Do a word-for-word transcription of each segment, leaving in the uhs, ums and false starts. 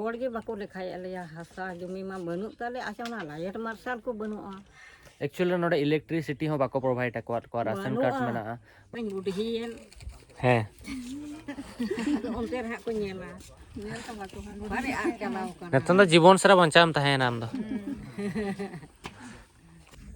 ᱦᱚᱲ ᱜᱮ ᱵᱟᱠᱚ ᱞᱮᱠᱷᱟᱭᱮᱫ ᱞᱮᱭᱟ, ᱦᱟᱥᱟ ᱡᱚᱢᱤ ᱢᱟ ᱵᱟᱹᱱᱩᱜ ᱛᱟᱞᱮ, ᱟᱪᱪᱷᱟ, ᱚᱱᱟ ᱞᱟᱭᱤᱴ ᱢᱟᱨᱥᱟᱞ ᱠᱚ ᱵᱟᱹᱱᱩᱜᱼᱟ᱾ ᱮᱠᱪᱩᱭᱮᱞᱤ ᱱᱚᱰᱮ ᱤᱞᱮᱠᱴᱨᱤᱥᱤᱴᱤ ᱦᱚᱸ ᱵᱟᱠᱚ ᱯᱨᱳᱵᱷᱟᱭᱤᱰ ᱟᱠᱚᱣᱟᱫ ᱠᱚᱣᱟ, ᱨᱟᱥᱚᱱ ᱠᱟᱨᱰ ᱵᱟᱹᱱᱩᱜᱼᱟ᱾ ᱢᱮᱱᱟᱜᱼᱟ᱾ ᱢᱟᱧ ᱵᱩᱰᱷᱤᱭᱮᱱ᱾ ᱦᱮᱸ᱾ ᱚᱱᱛᱮ ᱨᱮ ᱦᱟᱸᱜ ᱠᱚ ᱧᱮᱞᱟ᱾ ᱧᱮᱞ ᱛᱟᱢᱟ ᱠᱚ ᱦᱟᱸᱜ᱾ ᱵᱟᱞᱮ ᱟᱫ ᱪᱟᱵᱟᱣ ᱠᱟᱱᱟ᱾ ᱱᱤᱛᱚᱝ ᱫᱚ ᱡᱤᱵᱚᱱ ᱥᱟᱨᱟ ᱵᱟᱧᱪᱟᱣ ᱮᱢ ᱛᱟᱦᱮᱸᱭᱮᱱᱟ ᱟᱢ ᱫᱚ᱾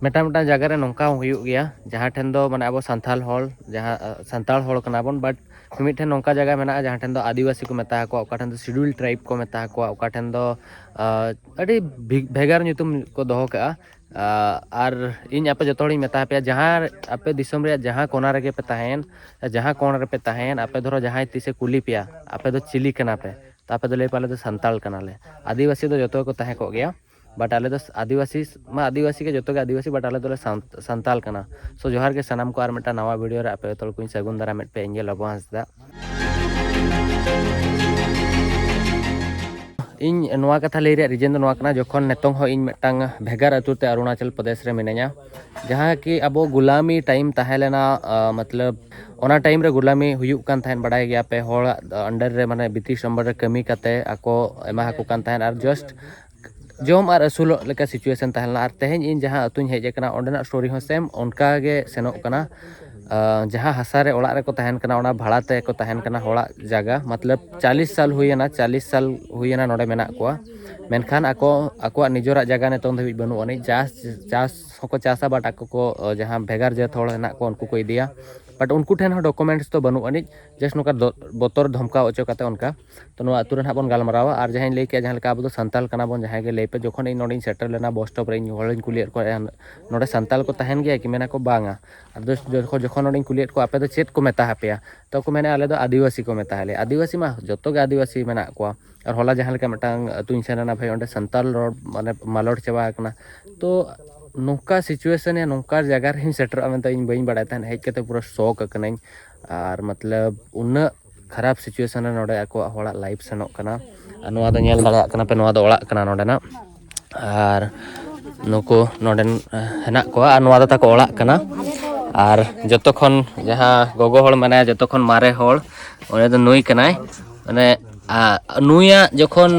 ᱢᱤᱫᱴᱟᱝ ᱢᱤᱫᱴᱟᱝ ᱡᱟᱭᱜᱟ ᱨᱮ ᱱᱚᱝᱠᱟ ᱦᱚᱸ ᱦᱩᱭᱩᱜ ᱜᱮᱭᱟ, ᱡᱟᱦᱟᱸ ᱴᱷᱮᱱ ᱫᱚ ᱢᱟᱱᱮ ᱟᱵᱚ ᱥᱟᱱᱛᱟᱲ ᱦᱚᱲ, ᱡᱟᱦᱟᱸ, ᱟ, ᱥᱟᱱᱛᱟᱲ ᱦᱚᱲ ᱠᱟᱱᱟ ᱵᱚᱱ, but ᱢᱤᱢᱤᱫ ᱴᱷᱮᱱ ᱱᱚᱝᱠᱟ ᱡᱟᱭᱜᱟ ᱢᱮᱱᱟᱜᱼᱟ, ᱡᱟᱦᱟᱸ ᱴᱷᱮᱱ ᱫᱚ ᱟᱹᱫᱤᱵᱟᱹᱥᱤ ᱠᱚ ᱢᱮᱛᱟ ᱠᱚᱣᱟ, ᱚᱠᱟ ᱴᱷᱮᱱ ᱫᱚ ᱥᱤᱰᱩᱞ ᱴᱨᱟᱭᱤᱵᱽ ᱠᱚ ᱢᱮᱛᱟ ᱠᱚᱣᱟ, ᱚᱠᱟ ᱴᱷᱮᱱ ᱫᱚ, ᱟ, ᱟᱹᱰᱤ ᱵᱷᱤ-, ᱵᱷᱮᱜᱟᱨ ᱧᱩᱛᱩᱢ ᱠᱚ ᱫᱚᱦᱚ ᱠᱟᱜᱼᱟ᱾ ᱟ, ᱟᱨ ᱤᱧ ᱟᱯᱮ ᱡᱚᱛᱚ ᱦᱚᱲᱤᱧ ᱢᱮᱛᱟ ᱯᱮᱭᱟ, ᱡᱟᱦᱟᱸ ᱟᱯᱮ ᱫᱤᱥᱚᱢ ᱨᱮᱭᱟᱜ ᱡᱟᱦᱟᱸ ᱠᱚᱱᱟ ᱨᱮᱜᱮ ᱯᱮ ᱛᱟᱦᱮᱸᱭᱮᱱ, ᱡᱟᱦᱟᱸ ᱠᱚᱱᱟ ᱨᱮᱯᱮ ᱛᱟᱦᱮᱸᱭᱮᱱ, ᱟᱯᱮ ᱫᱷᱚᱨᱚ ᱡᱟᱦᱟᱸᱭ ᱛᱤᱥᱮ ᱠᱩᱞᱤ ᱯᱮᱭᱟ, "ᱟᱯᱮ ᱫᱚ ᱪᱤᱞᱤ ᱠᱟᱱᱟ ᱯᱮ?" ᱛᱚ ᱟᱯᱮ ᱫᱚ ᱞᱟᱹᱭ ᱯᱮ, "ᱟᱞᱮ ᱫᱚ ᱥᱟᱱᱛᱟᱲ ᱠᱟᱱᱟᱞᱮ᱾" ᱟᱹᱫᱤᱵᱟᱹᱥᱤ ᱫᱚ ᱡᱚᱛᱚ ᱜᱮᱠᱚ ᱛᱟᱦᱮᱸ ᱠᱚᱜ ᱜᱮᱭᱟ, but ᱟᱞᱮ ᱫᱚ ᱟᱹᱫᱤᱵᱟᱹᱥᱤ ᱢᱟ ᱟᱹᱫᱤᱵᱟᱹᱥᱤ ᱜᱮ, ᱡᱚᱛᱚ ᱜᱮ ᱟᱹᱫᱤᱵᱟᱹᱥᱤ, but ᱟᱞᱮ ᱫᱚᱞᱮ ᱥᱟᱱ-, ᱥᱟᱱᱛᱟᱲ ᱠᱟᱱᱟ᱾ So ᱡᱚᱦᱟᱨ ᱜᱮ ᱥᱟᱱᱟᱢ ᱠᱚ, ᱟᱨ ᱢᱤᱫᱴᱟᱝ ᱱᱟᱣᱟ ᱵᱷᱤᱰᱤᱭᱳ ᱨᱮ ᱟᱯᱮ ᱡᱚᱛᱚ ᱦᱚᱲ ᱠᱚᱧ ᱥᱟᱹᱜᱩᱱ ᱫᱟᱨᱟᱢᱮᱫ ᱯᱮ, ᱤᱧ ᱜᱮ ᱞᱚᱵᱚ ᱦᱟᱸᱥᱫᱟ᱾ ᱤᱧ ᱱᱚᱣᱟ ᱠᱟᱛᱷᱟ ᱞᱟᱹᱭ ᱨᱮᱭᱟᱜ ᱨᱤᱡᱮᱱ ᱫᱚ ᱱᱚᱣᱟ ᱠᱟᱱᱟ, ᱡᱚᱠᱷᱚᱱ ᱱᱤᱛᱚᱝ ᱦᱚᱸ ᱤᱧ ᱢᱤᱫᱴᱟᱝ ᱵᱷᱮᱜᱟᱨ ᱟᱹᱛᱩ ᱛᱮ ᱚᱨᱩᱱᱟᱪᱚᱞ ᱯᱨᱚᱫᱮᱥ ᱨᱮ ᱢᱤᱱᱟᱹᱧᱟ, ᱡᱟᱦᱟᱸ ᱠᱤ ᱟᱵᱚ ᱜᱩᱞᱟᱢᱤ ᱴᱟᱭᱤᱢ ᱛᱟᱦᱮᱸ ᱞᱮᱱᱟ, ᱟ, ᱢᱚᱛᱞᱚᱵ ᱚᱱᱟ ᱴᱟᱭᱤᱢ ᱨᱮ ᱜᱩᱞᱟᱢᱤ ᱦᱩᱭᱩᱜ ᱠᱟᱱ ᱛᱟᱦᱮᱸᱫ, ᱵᱟᱲᱟᱭ ᱜᱮᱭᱟ ᱯᱮ, ᱦᱚᱲᱟᱜ under ᱨᱮ, ᱢᱟᱱᱮ ᱵᱨᱤᱴᱤᱥ under ᱨᱮ ᱠᱟᱹᱢᱤ ᱠᱟᱛᱮ ᱟᱠᱚ ᱮᱢᱟ ᱠᱚ ᱠᱟᱱ ᱛᱟᱦᱮᱸᱫ, ᱟᱨ just ᱡᱚᱢ ᱟᱨ ᱟᱹᱥᱩᱞᱚᱜ ᱞᱮᱠᱟ situation ᱛᱟᱦᱮᱸ ᱞᱮᱱᱟ᱾ ᱟᱨ ᱛᱮᱦᱮᱧ ᱤᱧ ᱡᱟᱦᱟᱸ ᱟᱹᱛᱩᱧ ᱦᱮᱡ ᱟᱠᱟᱱᱟ, ᱚᱸᱰᱮᱱᱟᱜ story ᱦᱚᱸ same ᱚᱱᱠᱟ ᱜᱮ ᱥᱮᱱᱚᱜ ᱠᱟᱱᱟ᱾ ᱟ, ᱡᱟᱦᱟᱸ ᱦᱟᱥᱟ ᱨᱮ ᱚᱲᱟᱜ ᱨᱮᱠᱚ ᱛᱟᱦᱮᱱ ᱠᱟᱱᱟ, ᱚᱱᱟ ᱵᱷᱟᱲᱟ ᱛᱮᱠᱚ ᱛᱟᱦᱮᱱ ᱠᱟᱱᱟ, ᱦᱚᱲᱟᱜ ᱡᱟᱭᱜᱟ, ᱢᱚᱛᱞᱚᱵ ᱪᱟᱞᱤᱥ ᱥᱟᱞ ᱦᱩᱭᱮᱱᱟ, ᱪᱟᱞᱤᱥ ᱥᱟᱞ ᱦᱩᱭᱮᱱᱟ ᱱᱚᱰᱮ ᱢᱮᱱᱟᱜ ᱠᱚᱣᱟ, ᱢᱮᱱᱠᱷᱟᱱ ᱟᱠᱚ, ᱟᱠᱚᱣᱟᱜ ᱱᱤᱡᱮᱨᱟᱜ ᱡᱟᱭᱜᱟ ᱱᱤᱛᱚᱝ ᱫᱷᱟᱹᱵᱤᱡ ᱵᱟᱹᱱᱩᱜ ᱟᱹᱱᱤᱡ᱾ ᱪᱟᱥ, ᱪᱟᱥ ᱦᱚᱸᱠᱚ ᱪᱟᱥᱟ, but ᱟᱠᱚ ᱠᱚ, ᱟ, ᱡᱟᱦᱟᱸ ᱵᱷᱮᱜᱟᱨ ᱡᱟᱹᱛ ᱦᱚᱲ ᱦᱮᱱᱟᱜ ᱠᱚᱣᱟ, ᱩᱱᱠᱩ ᱠᱚ ᱤᱫᱤᱭᱟ, but ᱩᱱᱠᱩ ᱴᱷᱮᱱ ᱦᱚᱸ documents ᱫᱚ ᱵᱟᱹᱱᱩᱜ ᱟᱹᱱᱤᱡ, just ᱱᱚᱝᱠᱟ ᱫᱚ-, ᱵᱚᱛᱚᱨ ᱫᱷᱚᱢᱠᱟᱣ ᱦᱚᱪᱚ ᱠᱟᱛᱮ ᱚᱱᱠᱟ᱾ ᱛᱚ ᱱᱚᱣᱟ ᱟᱹᱛᱩ ᱨᱮ ᱱᱟᱦᱟᱜ ᱵᱚᱱ ᱜᱟᱞᱢᱟᱨᱟᱣᱟ᱾ ᱟᱨ ᱡᱟᱦᱟᱸᱧ ᱞᱟᱹᱭ ᱠᱮᱜᱼᱟ, ᱡᱟᱦᱟᱸ ᱞᱮᱠᱟ ᱟᱵᱚ ᱫᱚ ᱥᱟᱱᱛᱟᱲ ᱠᱟᱱᱟ ᱵᱚᱱ, ᱡᱟᱦᱟᱸᱭ ᱜᱮ ᱞᱟᱹᱭ ᱯᱮ, ᱡᱚᱠᱷᱚᱱ ᱤᱧ ᱱᱚᱰᱮᱧ ᱥᱮᱴᱮᱨ ᱞᱮᱱᱟ, bus stop ᱨᱮ ᱤᱧ ᱦᱚᱲᱤᱧ ᱠᱩᱞᱤᱭᱮᱫ ᱠᱚᱣᱟ, "ᱱᱚᱰᱮ ᱥᱟᱱᱛᱟᱲ ᱠᱚ ᱛᱟᱦᱮᱱ ᱜᱮᱭᱟ ᱠᱤ?" ᱢᱮᱱᱟ ᱠᱚ, "ᱵᱟᱝᱟ᱾" ᱟᱨ ᱫᱚᱥ-, ᱡᱚᱠᱷᱚᱱ, ᱡᱚᱠᱷᱚᱱ ᱱᱚᱰᱮᱧ ᱠᱩᱞᱤᱭᱮᱫ ᱠᱚᱣᱟ, "ᱟᱯᱮ ᱫᱚ ᱪᱮᱫ ᱠᱚ ᱢᱮᱛᱟ ᱟᱯᱮᱭᱟ?" ᱛᱚ ᱠᱚ ᱢᱮᱱᱟ, "ᱟᱞᱮ ᱫᱚ ᱟᱹᱫᱤᱵᱟᱹᱥᱤ ᱠᱚ ᱢᱮᱛᱟ ᱞᱮᱭᱟ᱾" ᱟᱹᱫᱤᱵᱟᱹᱥᱤ ᱢᱟ ᱡᱚᱛᱚ ᱜᱮ ᱟᱹᱫᱤᱵᱟᱹᱥᱤ ᱢᱮᱱᱟᱜ ᱠᱚᱣᱟ᱾ ᱟᱨ ᱦᱚᱞᱟ ᱡᱟᱦᱟᱸ ᱞᱮᱠᱟ ᱢᱤᱫᱴᱟᱝ ᱟᱹᱛᱩᱧ ᱥᱮᱱ ᱞᱮᱱᱟ, ᱵᱷᱟᱹᱭ, ᱚᱸᱰᱮ ᱥᱟᱱᱛᱟᱲ ᱨᱚᱲ ᱢᱟᱱᱮ ᱢᱟᱞᱚᱴ ᱪᱟᱵᱟ ᱟᱠᱟᱱᱟ᱾ ᱛᱚ ᱱᱚᱝᱠᱟ situation ᱭᱟ, ᱱᱚᱝᱠᱟ ᱡᱟᱭᱜᱟ ᱨᱮᱧ ᱥᱮᱴᱮᱨᱚᱜᱼᱟ ᱢᱮᱱᱛᱮ ᱤᱧ ᱵᱟᱹᱧ ᱵᱟᱲᱟᱭ ᱛᱟᱦᱮᱸᱫ᱾ ᱦᱮᱡ ᱠᱟᱛᱮ ᱯᱩᱨᱟᱹ shock ᱟᱠᱟᱱᱟᱹᱧ᱾ ᱟᱨ ᱢᱚᱛᱞᱚᱵ ᱩᱱᱟᱹᱜ ᱠᱷᱟᱨᱟᱯ situation ᱨᱮ ᱱᱚᱰᱮ ᱟᱠᱚᱣᱟᱜ ᱦᱚᱲᱟᱜ life ᱥᱮᱱᱚᱜ ᱠᱟᱱᱟ᱾ ᱟᱨ ᱱᱚᱣᱟ ᱫᱚ ᱧᱮᱞ ᱫᱟᱲᱮᱭᱟᱜ ᱠᱟᱱᱟ ᱯᱮ, ᱱᱚᱣᱟ ᱫᱚ ᱚᱲᱟᱜ ᱠᱟᱱᱟ ᱱᱚᱰᱮᱱᱟᱜ᱾ ᱟᱨ ᱱᱩᱠᱩ ᱱᱚᱰᱮᱱ, ᱮ, ᱦᱮᱱᱟᱜ ᱠᱚᱣᱟ, ᱟᱨ ᱱᱚᱣᱟ ᱫᱚ ᱛᱟᱠᱚ ᱚᱲᱟᱜ ᱠᱟᱱᱟ᱾ ᱟᱨ ᱡᱚᱛᱚ ᱠᱷᱚᱱ ᱡᱟᱦᱟᱸ ᱜᱚᱜᱚ ᱦᱚᱲ ᱢᱮᱱᱟᱭᱟ, ᱡᱚᱛᱚ ᱠᱷᱚᱱ ᱢᱟᱨᱮ ᱦᱚᱲ, ᱩᱱᱤ ᱫᱚ ᱱᱩᱭ ᱠᱟᱱᱟᱭ᱾ ᱢᱟᱱᱮ ᱟᱨ ᱱᱩᱭᱟᱜ ᱡᱚᱠᱷᱚᱱ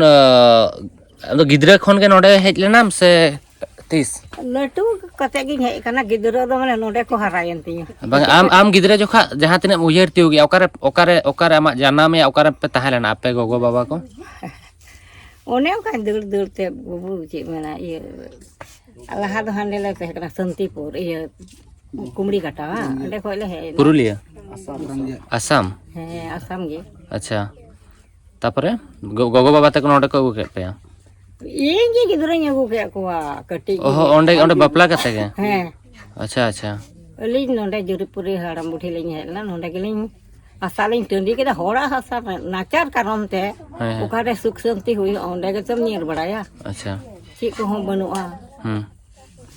ᱟᱫᱚ ᱜᱤᱫᱽᱨᱟᱹ ᱠᱷᱚᱱ ᱜᱮ ᱱᱚᱰᱮ ᱦᱮᱡ ᱞᱮᱱᱟᱢ ᱥᱮ ᱛᱤᱥ? ᱞᱟᱹᱴᱩ ᱠᱟᱛᱮ ᱜᱤᱧ ᱦᱮᱡ ᱟᱠᱟᱱᱟ᱾ ᱜᱤᱫᱽᱨᱟᱹ ᱫᱚ ᱢᱟᱱᱮ ᱱᱚᱰᱮ ᱠᱚ ᱦᱟᱨᱟᱭᱮᱱ ᱛᱤᱧᱟᱹ᱾ ᱵᱟᱝ, ᱟᱢ ᱟᱢ ᱜᱤᱫᱽᱨᱟᱹ ᱡᱚᱠᱷᱟᱜ ᱡᱟᱦᱟᱸ ᱛᱤᱱᱟᱹᱜ ᱩᱭᱦᱟᱹᱨ ᱛᱤᱭᱳᱜ ᱜᱮᱭᱟ, ᱚᱠᱟᱨᱮ ᱚᱠᱟᱨᱮ ᱚᱠᱟᱨᱮ ᱟᱢᱟᱜ ᱡᱟᱱᱟᱢ ᱮᱭᱟ, ᱚᱠᱟᱨᱮ ᱯᱮ ᱛᱟᱦᱮᱸ ᱞᱮᱱᱟ ᱟᱯᱮ ᱜᱚᱜᱚ ᱵᱟᱵᱟ ᱠᱚ? ᱚᱱᱮ ᱚᱱᱠᱟ ᱫᱟᱹᱲ ᱫᱟᱹᱲ ᱛᱮ ᱵᱟᱹᱵᱩ ᱪᱮᱫ ᱢᱮᱱᱟ ᱤᱭᱟᱹ ᱞᱟᱦᱟ ᱫᱚ ᱦᱟᱸᱰᱮ ᱞᱮ ᱛᱟᱦᱮᱸ ᱠᱟᱱᱟ ᱥᱟᱱᱛᱤᱯᱩᱨ, ᱤᱭᱟᱹ ᱠᱩᱢᱲᱤ ᱠᱟᱴᱟ ᱵᱟᱝ? ᱚᱸᱰᱮ ᱠᱷᱚᱡ ᱞᱮ ᱦᱮᱡ ᱮᱱᱟ᱾ ᱯᱩᱨᱩᱞᱤᱭᱟᱹ? ᱟᱥᱟᱢ᱾ ᱦᱮᱸ, ᱟᱥᱟᱢ ᱜᱮ᱾ ᱟᱪᱪᱷᱟ, ᱛᱟᱯᱚᱨᱮ ᱜᱚ- ᱜᱚᱜᱚ ᱵᱟᱵᱟ ᱛᱟᱠᱚ ᱱᱚᱰᱮ ᱠᱚ ᱟᱹᱜᱩ ᱠᱮᱫ ᱯᱮᱭᱟ? ᱤᱧ ᱜᱮ ᱜᱤᱫᱽᱨᱟᱹᱧ ᱟᱹᱜᱩ ᱠᱮᱫ ᱠᱚᱣᱟ ᱠᱟᱹᱴᱤᱡ ᱚᱦᱚ, ᱜᱤᱫᱽᱨᱟᱹ᱾ ᱚᱸᱰᱮ ᱚᱸᱰᱮ ᱵᱟᱯᱞᱟ ᱠᱟᱛᱮ ᱜᱮ? ᱦᱮᱸ᱾ ᱟᱪᱪᱷᱟ, ᱟᱪᱪᱷᱟ᱾ ᱟᱹᱞᱤᱧ ᱱᱚᱰᱮ ᱡᱩᱨᱤᱯᱩᱨᱤ ᱦᱟᱲᱟᱢ ᱵᱩᱰᱷᱤ ᱞᱤᱧ ᱦᱮᱡ ᱞᱮᱱᱟ, ᱱᱚᱰᱮ ᱜᱮᱞᱤᱧ ᱦᱟᱥᱟ ᱞᱤᱧ ᱴᱟᱺᱰᱤ ᱠᱮᱫᱟ᱾ ᱦᱚᱲᱟᱜ ᱦᱟᱥᱟ ᱱᱟᱪᱟᱨ ᱠᱟᱨᱚᱱ ᱛᱮ ᱦᱮᱸ, ᱦᱮᱸ᱾ ᱚᱠᱟᱨᱮ ᱥᱩᱠ ᱥᱟᱱᱛᱤ ᱦᱩᱭᱩᱜᱼᱟ, ᱚᱸᱰᱮ ᱜᱮᱛᱚᱢ ᱧᱮᱞ ᱵᱟᱲᱟᱭᱟ᱾ ᱟᱪᱪᱷᱟ᱾ ᱪᱮᱫ ᱠᱚᱦᱚᱸ ᱵᱟᱹᱱᱩᱜᱼᱟ᱾ ᱦᱩᱸ᱾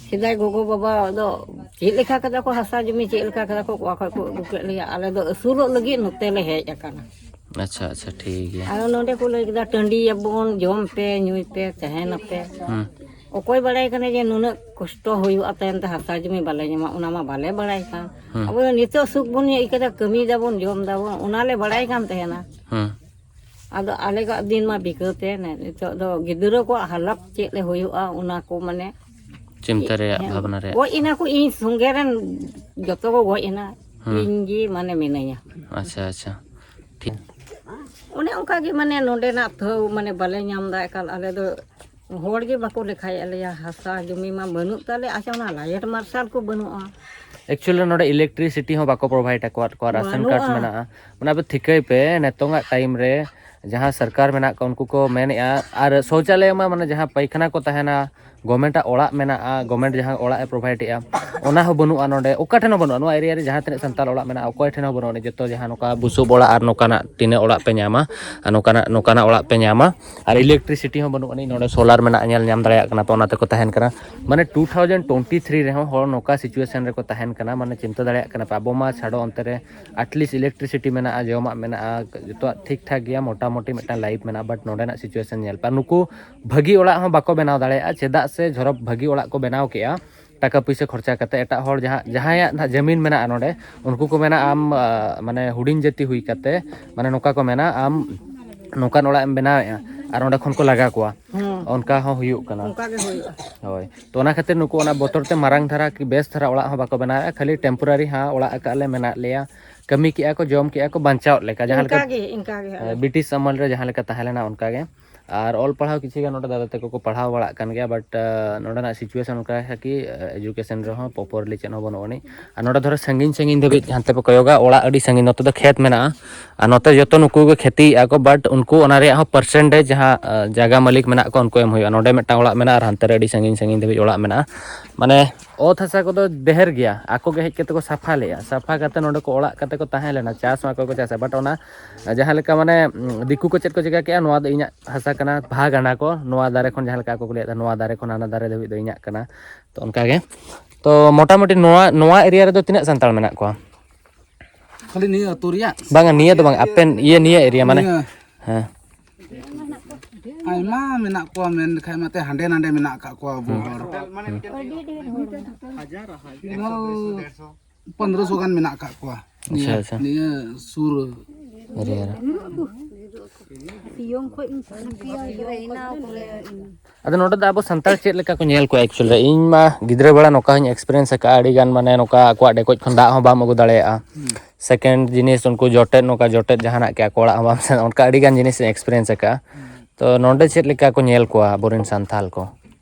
ᱥᱮᱫᱟᱭ ᱜᱚᱜᱚ ᱵᱟᱵᱟ ᱫᱚ ᱪᱮᱫ ᱞᱮᱠᱟ ᱠᱟᱫᱟ ᱠᱚ, ᱦᱟᱥᱟ ᱡᱚᱢᱤ ᱪᱮᱫ ᱞᱮᱠᱟ ᱠᱟᱫᱟ ᱠᱚ, ᱚᱠᱟ ᱠᱷᱚᱡ ᱠᱚ ᱟᱹᱜᱩ ᱠᱮᱫ ᱞᱮᱭᱟ, ᱟᱞᱮ ᱫᱚ ᱟᱹᱥᱩᱞᱚᱜ ᱞᱟᱹᱜᱤᱫ ᱱᱚᱛᱮ ᱞᱮ ᱦᱮᱡ ᱟᱠᱟᱱᱟ᱾ ᱟᱪᱪᱷᱟ, ᱟᱪᱪᱷᱟ, ᱴᱷᱤᱠ ᱜᱮᱭᱟ᱾ ᱟᱫᱚ ᱱᱚᱰᱮ ᱠᱚ ᱞᱟᱹᱭ ᱠᱮᱫᱟ, "ᱴᱟᱺᱰᱤᱭᱟᱵᱚᱱ, ᱡᱚᱢ ᱯᱮ, ᱧᱩᱭ ᱯᱮ, ᱛᱟᱦᱮᱱᱟᱯᱮ᱾" ᱦᱩᱸ᱾ ᱚᱠᱚᱭ ᱵᱟᱲᱟᱭ ᱠᱟᱱᱟ ᱡᱮ ᱱᱩᱱᱟᱹᱜ ᱠᱚᱥᱴᱚ ᱦᱩᱭᱩᱜᱼᱟ ᱛᱟᱭᱚᱢ ᱛᱮ ᱦᱟᱥᱟ ᱡᱚᱢᱤ ᱵᱟᱞᱮ ᱧᱟᱢᱟ, ᱚᱱᱟ ᱢᱟ ᱵᱟᱞᱮ ᱵᱟᱲᱟᱭ ᱠᱟᱱ᱾ ᱦᱩᱸ᱾ ᱟᱵᱚ ᱫᱚ ᱱᱤᱛᱚᱜ ᱥᱩᱠ ᱵᱚᱱ ᱟᱹᱭᱠᱟᱹᱣ ᱮᱫᱟ, ᱠᱟᱹᱢᱤᱭ ᱫᱟᱵᱚᱱ, ᱡᱚᱢ ᱫᱟᱵᱚᱱ, ᱚᱱᱟ ᱞᱮ ᱵᱟᱲᱟᱭ ᱠᱟᱱ ᱛᱟᱦᱮᱱᱟ᱾ ᱦᱩᱸ᱾ ᱟᱫᱚ ᱟᱞᱮ ᱠᱚᱣᱟᱜ ᱫᱤᱱ ᱢᱟ ᱵᱤᱠᱟᱹᱣ ᱛᱮ, ᱱᱤᱛᱚᱜ ᱫᱚ ᱜᱤᱫᱽᱨᱟᱹ ᱠᱚᱣᱟᱜ ᱦᱟᱞᱚᱛ ᱪᱮᱫ ᱞᱮ ᱦᱩᱭᱩᱜᱼᱟ, ᱚᱱᱟ ᱠᱚ ᱢᱟᱱᱮ ᱪᱤᱱᱛᱟᱹ ᱨᱮᱭᱟᱜ, ᱦᱮᱸ, ᱵᱷᱟᱵᱽᱱᱟ ᱨᱮᱭᱟᱜ᱾ ᱜᱚᱡ ᱮᱱᱟ ᱠᱚ, ᱤᱧ ᱥᱚᱸᱜᱮ ᱨᱮᱱ ᱡᱚᱛᱚ ᱠᱚ ᱜᱚᱡ ᱮᱱᱟ, ᱦᱩᱸ᱾ ᱤᱧ ᱜᱮ ᱢᱟᱱᱮ ᱢᱤᱱᱟᱹᱧᱟ᱾ ᱟᱪᱪᱷᱟ, ᱟᱪᱪᱷᱟ, ᱴᱷᱤᱠ᱾ ᱚᱱᱮ ᱚᱱᱠᱟ ᱜᱮ ᱢᱟᱱᱮ ᱱᱚᱰᱮᱱᱟᱜ ᱛᱷᱟᱹᱣ ᱢᱟᱱᱮ ᱵᱟᱞᱮ ᱧᱟᱢ ᱮᱫᱟ ᱮᱠᱟᱞ, ᱟᱞᱮ ᱫᱚ ᱦᱚᱲ ᱜᱮ ᱵᱟᱠᱚ ᱞᱮᱠᱷᱟᱭᱮᱫ ᱞᱮᱭᱟ, ᱦᱟᱥᱟ ᱡᱚᱢᱤ ᱢᱟ ᱵᱟᱹᱱᱩᱜ ᱛᱟᱞᱮ, ᱟᱪᱪᱷᱟ ᱚᱱᱟ ᱞᱟᱭᱤᱴ ᱢᱟᱨᱥᱟᱞ ᱠᱚ ᱵᱟᱹᱱᱩᱜᱼᱟ᱾ ᱮᱠᱪᱩᱭᱮᱞᱤ ᱱᱚᱰᱮ ᱤᱞᱮᱠᱴᱨᱤᱥᱤᱴᱤ ᱦᱚᱸ ᱵᱟᱠᱚ ᱯᱨᱳᱵᱷᱟᱭᱤᱰ ᱟᱠᱚᱣᱟᱫ ᱠᱚᱣᱟ, ᱨᱟᱥᱚᱱ ᱠᱟᱨᱰ ᱵᱟᱹᱱᱩᱜᱼᱟ᱾ ᱢᱮᱱᱟᱜᱼᱟ, ᱢᱟᱱᱮ ᱟᱯᱮ ᱴᱷᱤᱠᱟᱹᱭ ᱯᱮ ᱱᱤᱛᱚᱝᱟᱜ ᱴᱟᱭᱤᱢ ᱨᱮ ᱡᱟᱦᱟᱸ ᱥᱚᱨᱠᱟᱨ ᱢᱮᱱᱟᱜ ᱠᱚᱣᱟ ᱩᱱᱠᱩ ᱠᱚ ᱢᱮᱱᱮᱫᱼᱟ, ᱟᱨ ᱥᱳᱣᱪᱟᱞᱚᱭ ᱢᱟ ᱢᱟᱱᱮ ᱡᱟᱦᱟᱸ ᱯᱟᱭᱠᱷᱟᱱᱟ ᱠᱚ ᱛᱟᱦᱮᱱᱟ ᱜᱚᱵᱷᱢᱮᱱᱴᱟᱜ ᱚᱲᱟᱜ ᱢᱮᱱᱟᱜᱼᱟ, ᱜᱚᱵᱷᱢᱮᱱᱴ ᱡᱟᱦᱟᱸ ᱚᱲᱟᱜ ᱮ ᱯᱨᱳᱵᱷᱟᱭᱤᱰ ᱮᱫᱼᱟ, ᱚᱱᱟ ᱦᱚᱸ ᱵᱟᱹᱱᱩᱜᱼᱟ ᱱᱚᱰᱮ᱾ ᱚᱠᱟ ᱴᱷᱮᱱ ᱦᱚᱸ ᱵᱟᱹᱱᱩᱜᱼᱟ᱾ ᱱᱚᱣᱟ ᱮᱨᱤᱭᱟ ᱨᱮ ᱡᱟᱦᱟᱸ ᱛᱤᱱᱟᱹᱜ ᱥᱟᱱᱛᱟᱲ ᱚᱲᱟᱜ ᱢᱮᱱᱟᱜᱼᱟ, ᱚᱠᱚᱭ ᱴᱷᱮᱱ ᱦᱚᱸ ᱵᱟᱹᱱᱩᱜᱼᱟ᱾ ᱡᱚᱛᱚ ᱡᱟᱦᱟᱸ ᱱᱚᱝᱠᱟ ᱵᱩᱥᱩᱵ ᱚᱲᱟᱜ ᱟᱨ ᱱᱚᱝᱠᱟᱱᱟᱜ ᱴᱤᱱᱟᱹ ᱚᱲᱟᱜ ᱯᱮ ᱧᱟᱢᱟ, ᱟᱨ ᱱᱚᱝᱠᱟᱱᱟᱜ, ᱱᱚᱝᱠᱟᱱᱟᱜ ᱚᱲᱟᱜ ᱯᱮ ᱧᱟᱢᱟ᱾ ᱟᱨ ᱤᱞᱮᱠᱴᱨᱤᱥᱤᱴᱤ ᱦᱚᱸ ᱵᱟᱹᱱᱩᱜ ᱟᱹᱱᱤᱡ᱾ ᱱᱚᱰᱮ ᱥᱳᱞᱟᱨ ᱢᱮᱱᱟᱜᱼᱟ, ᱧᱮᱞ ᱧᱟᱢ ᱫᱟᱲᱮᱭᱟᱜ ᱠᱟᱱᱟ ᱯᱮ, ᱚᱱᱟ ᱛᱮᱠᱚ ᱛᱟᱦᱮᱱ ᱠᱟᱱᱟ᱾ ᱢᱟᱱᱮ, ᱴᱩ ᱛᱷᱟᱣᱡᱮᱱᱰ ᱴᱩᱭᱮᱱᱴᱤ ᱛᱷᱨᱤ ᱨᱮᱦᱚᱸ ᱦᱚᱲ ᱱᱚᱝᱠᱟ ᱥᱤᱪᱩᱭᱮᱥᱚᱱ ᱨᱮᱠᱚ ᱛᱟᱦᱮᱱ ᱠᱟᱱᱟ᱾ ᱢᱟᱱᱮ, ᱪᱤᱱᱛᱟᱹ ᱫᱟᱲᱮᱭᱟᱜ ᱠᱟᱱᱟ ᱯᱮ, ᱟᱵᱚ ᱢᱟ ᱪᱷᱟᱰᱚ, ᱚᱱᱛᱮ ᱨᱮ ᱟᱴᱞᱤᱥᱴ ᱤᱞᱮᱠᱴᱨᱤᱥᱤᱴᱤ ᱢᱮᱱᱟᱜᱼᱟ, ᱡᱚᱢᱟᱜ ᱢᱮᱱᱟᱜᱼᱟ, ᱡᱚᱛᱚᱣᱟᱜ ᱴᱷᱤᱠ ᱴᱷᱟᱠ ᱜᱮᱭᱟ, ᱢᱚᱴᱟᱢᱩᱴᱤ ᱢᱤᱫᱴᱟᱝ ᱞᱟᱭᱤᱯᱷ ᱢᱮᱱᱟᱜᱼᱟ᱾ ᱵᱟᱴ ᱱᱚᱰᱮᱱᱟᱜ ᱥᱤᱪᱩᱭᱮᱥᱚᱱ ᱧᱮᱞ ᱯᱮ, ᱱᱩᱠᱩ ᱵᱷᱟᱹᱜᱤ ᱚᱲᱟᱜ ᱦᱚᱸ ᱵᱟᱠᱚ ᱵᱮᱱᱟᱣ ᱫᱟᱲᱮᱭᱟᱜᱼᱟ᱾ ᱪᱮᱫᱟᱜ ᱥᱮ ᱡᱷᱚᱨᱚ ᱵᱷᱟᱹᱜᱤ ᱚᱲᱟᱜ ᱠᱚ ᱵᱮᱱᱟᱣ ᱠᱮᱜᱼᱟ ᱴᱟᱠᱟ ᱯᱩᱭᱥᱟᱹ ᱠᱷᱚᱨᱪᱟ ᱠᱟᱛᱮ᱾ ᱮᱴᱟᱜ ᱦᱚᱲ ᱡᱟᱦᱟᱸ, ᱡᱟᱦᱟᱸᱭᱟᱜ ᱱᱟᱦᱟᱜ ᱡᱟᱹᱢᱤᱱ ᱢᱮᱱᱟᱜᱼᱟ ᱱᱚᱰᱮ, ᱩᱱᱠᱩ ᱠᱚ ᱢᱮᱱᱟ ᱟᱢ, ᱟ, ᱢᱟᱱᱮ ᱦᱩᱰᱤᱧ ᱡᱟᱹᱛᱤ ᱦᱩᱭ ᱠᱟᱛᱮ, ᱢᱟᱱᱮ ᱱᱚᱝᱠᱟ ᱠᱚ ᱢᱮᱱᱟ ᱟᱢ ᱱᱚᱝᱠᱟᱱ ᱚᱲᱟᱜ ᱮᱢ ᱵᱮᱱᱟᱣᱮᱫᱼᱟ ᱟᱨ ᱚᱸᱰᱮ ᱠᱷᱚᱱ ᱠᱚ ᱞᱟᱜᱟ ᱠᱚᱣᱟ, ᱦᱮᱸ᱾ ᱚᱱᱠᱟ ᱦᱚᱸ ᱦᱩᱭᱩᱜ ᱠᱟᱱᱟ᱾ ᱚᱱᱠᱟ ᱜᱮ ᱦᱩᱭᱩᱜᱼᱟ᱾ ᱦᱳᱭ, ᱛᱚ ᱚᱱᱟ ᱠᱷᱟᱹᱛᱤᱨ ᱱᱩᱠᱩ ᱚᱱᱟ ᱵᱚᱛᱚᱨ ᱛᱮ ᱢᱟᱨᱟᱝ ᱫᱷᱟᱨᱟ ᱠᱤ ᱵᱮᱥ ᱫᱷᱟᱨᱟ ᱚᱲᱟᱜ ᱦᱚᱸ ᱵᱟᱠᱚ ᱵᱮᱱᱟᱣᱮᱫᱼᱟ, ᱠᱷᱟᱹᱞᱤ temporary ᱦᱟᱸᱜ ᱚᱲᱟᱜ ᱟᱠᱟᱫ ᱞᱮ, ᱢᱮᱱᱟᱜ ᱞᱮᱭᱟ, ᱠᱟᱹᱢᱤ ᱠᱮᱜᱼᱟ ᱠᱚ, ᱡᱚᱢ ᱠᱮᱜᱼᱟ ᱠᱚ, ᱵᱟᱧᱪᱟᱣ ᱞᱮᱠᱟ, ᱡᱟᱦᱟᱸ ᱞᱮᱠᱟ ᱤᱱᱠᱟ ᱜᱮ, ᱤᱱᱠᱟ ᱜᱮ, ᱦᱮᱸ᱾ ᱵᱨᱤᱴᱤᱥ ᱟᱢᱚᱞ ᱨᱮ ᱡᱟᱦᱟᱸ ᱞᱮᱠᱟ ᱛᱟᱦᱮᱸ ᱞᱮᱱᱟ ᱚᱱᱠᱟ ᱜᱮ᱾ ᱟᱨ ᱚᱞ ᱯᱟᱲᱦᱟᱣ ᱠᱤᱪᱷᱩ ᱜᱟᱱ ᱱᱚᱰᱮ ᱫᱟᱫᱟ ᱛᱟᱠᱚ ᱠᱚ ᱯᱟᱲᱦᱟᱣ ᱵᱟᱲᱟᱜ ᱠᱟᱱ ᱜᱮᱭᱟ, but ᱱᱚᱰᱮᱱᱟᱜ situation ᱚᱱᱠᱟ ᱠᱤ education ᱨᱮᱦᱚᱸ properly ᱪᱮᱫ ᱦᱚᱸ ᱵᱟᱹᱱᱩᱜ ᱟᱹᱱᱤᱡ᱾ ᱟᱨ ᱱᱚᱰᱮ ᱫᱷᱚᱨᱚ ᱥᱟᱺᱜᱤᱧ ᱥᱟᱺᱜᱤᱧ ᱫᱷᱟᱹᱵᱤᱡ ᱦᱟᱱᱛᱮ ᱯᱮ ᱠᱚᱭᱚᱜᱟ, ᱚᱲᱟᱜ ᱟᱹᱰᱤ ᱥᱟᱺᱜᱤᱧ, ᱱᱚᱛᱮ ᱫᱚ ᱠᱷᱮᱛ ᱢᱮᱱᱟᱜᱼᱟ᱾ ᱟᱨ ᱱᱚᱛᱮ ᱡᱚᱛᱚ ᱱᱩᱠᱩ ᱜᱮ ᱠᱷᱮᱛᱤᱭᱮᱫᱼᱟ ᱠᱚ, but ᱩᱱᱠᱩ ᱚᱱᱟ ᱨᱮᱭᱟᱜ ᱦᱚᱸ percentage ᱡᱟᱦᱟᱸ, ᱟ, ᱡᱟᱭᱜᱟ ᱢᱟᱹᱞᱤᱠ ᱢᱮᱱᱟᱜ ᱠᱚᱣᱟ ᱩᱱᱠᱩ ᱮᱢ ᱦᱩᱭᱩᱜᱼᱟ᱾ ᱱᱚᱰᱮ ᱢᱤᱫᱴᱟᱝ ᱚᱲᱟᱜ ᱢᱮᱱᱟᱜᱼᱟ ᱟᱨ ᱦᱟᱱᱛᱮ ᱨᱮ ᱟᱹᱰᱤ ᱥᱟᱺᱜᱤᱧ ᱥᱟᱺᱜᱤᱧ ᱫᱷᱟᱹᱵᱤᱡ ᱚᱲᱟᱜ ᱢᱮᱱᱟᱜᱼᱟ᱾ ᱢᱟᱱᱮ ᱚᱛ ᱦᱟᱥᱟ ᱠᱚᱫᱚ ᱰᱷᱮᱨ ᱜᱮᱭᱟ, ᱟᱠᱚ ᱜᱮ ᱦᱮᱡ ᱠᱟᱛᱮ ᱠᱚ ᱥᱟᱯᱷᱟ ᱞᱮᱜᱼᱟ, ᱥᱟᱯᱷᱟ ᱠᱟᱛᱮ ᱱᱚᱰᱮ ᱠᱚ ᱚᱲᱟᱜ ᱠᱟᱛᱮ ᱠᱚ ᱛᱟᱦᱮᱸ ᱞᱮᱱᱟ, ᱪᱟᱥ ᱦᱚᱸ ᱟᱠᱚ ᱠᱚ ᱪᱟᱥᱟ, but ᱚᱱᱟ ᱡᱟᱦᱟᱸ ᱞᱮᱠᱟ ᱢᱟᱱᱮ, ᱩᱸ, ᱫᱤᱠᱩ ᱠᱚ ᱪᱮᱫ ᱠᱚ ᱪᱤᱠᱟᱹ ᱠᱮᱜᱼᱟ, ᱱᱚᱣᱟ ᱫᱚ ᱤᱧᱟᱹᱜ ᱦᱟᱥᱟ ᱠᱟᱱᱟ, ᱵᱷᱟᱜᱽ ᱟᱱᱟ ᱠᱚ, ᱱᱚᱣᱟ ᱫᱟᱨᱮ ᱠᱷᱚᱱ ᱡᱟᱦᱟᱸ ᱞᱮᱠᱟ ᱟᱠᱚ ᱠᱚ ᱞᱟᱹᱭᱮᱫ ᱛᱟᱦᱮᱸ, ᱱᱚᱣᱟ ᱫᱟᱨᱮ ᱠᱷᱚᱱ ᱦᱟᱱᱟ ᱫᱟᱨᱮ ᱫᱷᱟᱹᱵᱤᱡ ᱫᱚ ᱤᱧᱟᱹᱜ ᱠᱟᱱᱟ᱾ ᱛᱚ ᱚᱱᱠᱟ ᱜᱮ᱾ ᱛᱚ ᱢᱚᱴᱟᱢᱩᱴᱤ ᱱᱚᱣᱟ, ᱱᱚᱣᱟ area ᱨᱮᱫᱚ ᱛᱤᱱᱟᱹᱜ ᱥᱟᱱᱛᱟᱲ ᱢᱮᱱᱟᱜ ᱠᱚᱣᱟ? ᱠᱷᱟᱹᱞᱤ ᱱᱤᱭᱟᱹ ᱟᱹᱛᱩ ᱨᱮᱭᱟᱜ? ᱵᱟᱝᱟ, ᱱᱤᱭᱟᱹ ᱫᱚ ᱵᱟᱝ, ᱟᱯᱮ ᱤᱭᱟᱹ, ᱱᱤᱭᱟᱹ area ᱢᱟᱱᱮ? ᱱᱤᱭᱟᱹ ᱦᱮᱸ᱾ ᱟᱭᱢᱟ ᱢᱮᱱᱟᱜ ᱠᱚᱣᱟ, ᱢᱮᱱ ᱞᱮᱠᱷᱟᱡ ᱢᱟᱛᱮ ᱦᱟᱸᱰᱮ ᱱᱟᱰᱮ ᱢᱮᱱᱟᱜ ᱟᱠᱟᱫ ᱠᱚᱣᱟ ᱟᱵᱚ ᱦᱚᱲ᱾ ᱟᱹᱰᱤ ᱰᱷᱮᱨ ᱦᱚᱲ᱾ ᱯᱤᱱᱟᱞ ᱯᱚᱱᱫᱽᱨᱚᱥᱚ ᱜᱟᱱ ᱢᱮᱱᱟᱜ ᱟᱠᱟᱫ ᱠᱚᱣᱟ᱾ ᱟᱪᱪᱷᱟ, ᱱᱤᱭᱟᱹ, ᱟᱪᱪᱷᱟ᱾ ᱱᱤᱭᱟᱹ ᱥᱩᱨ᱾ ᱟᱫᱚ ᱱᱚᱰᱮ ᱫᱚ ᱟᱵᱚ ᱥᱟᱱᱛᱟᱲ ᱪᱮᱫ ᱞᱮᱠᱟ ᱠᱚ ᱧᱮᱞ ᱠᱚᱣᱟ actually ᱨᱮ? ᱤᱧ ᱢᱟ ᱜᱤᱫᱽᱨᱟᱹ ᱵᱮᱲᱟ ᱱᱚᱝᱠᱟ ᱦᱚᱸᱧ experience ᱟᱠᱟᱫᱼᱟ, ᱟᱹᱰᱤ ᱜᱟᱱ ᱢᱟᱱᱮ ᱱᱚᱝᱠᱟ ᱟᱠᱚᱣᱟᱜ ᱰᱷᱮᱠᱚᱡ ᱠᱷᱚᱱ ᱫᱟᱜ ᱦᱚᱸ ᱵᱟᱢ ᱟᱹᱜᱩ ᱫᱟᱲᱮᱭᱟᱜᱼᱟ᱾ ᱦᱩᱸ᱾ Second ᱡᱤᱱᱤᱥ ᱩᱱᱠᱩ ᱡᱚᱴᱮᱫ, ᱱᱚᱝᱠᱟ ᱡᱚᱴᱮᱫ ᱡᱟᱦᱟᱱᱟᱜ ᱠᱮ ᱟᱠᱚ ᱚᱲᱟᱜ ᱦᱚᱸ ᱵᱟᱢ ᱥᱮᱱ, ᱚᱱᱠᱟ ᱟᱹᱰᱤ ᱜᱟᱱ ᱡᱤᱱᱤᱥ ᱤᱧ experience ᱟᱠᱟᱫᱼᱟ᱾ ᱦᱩᱸ᱾ ᱛᱚ ᱱᱚᱰᱮ ᱪᱮᱫ ᱞᱮᱠᱟ ᱠᱚ ᱧᱮᱞ ᱠᱚᱣᱟ ᱟᱵᱚᱨᱮᱱ ᱥᱟᱱᱛᱟᱞ ᱠᱚ?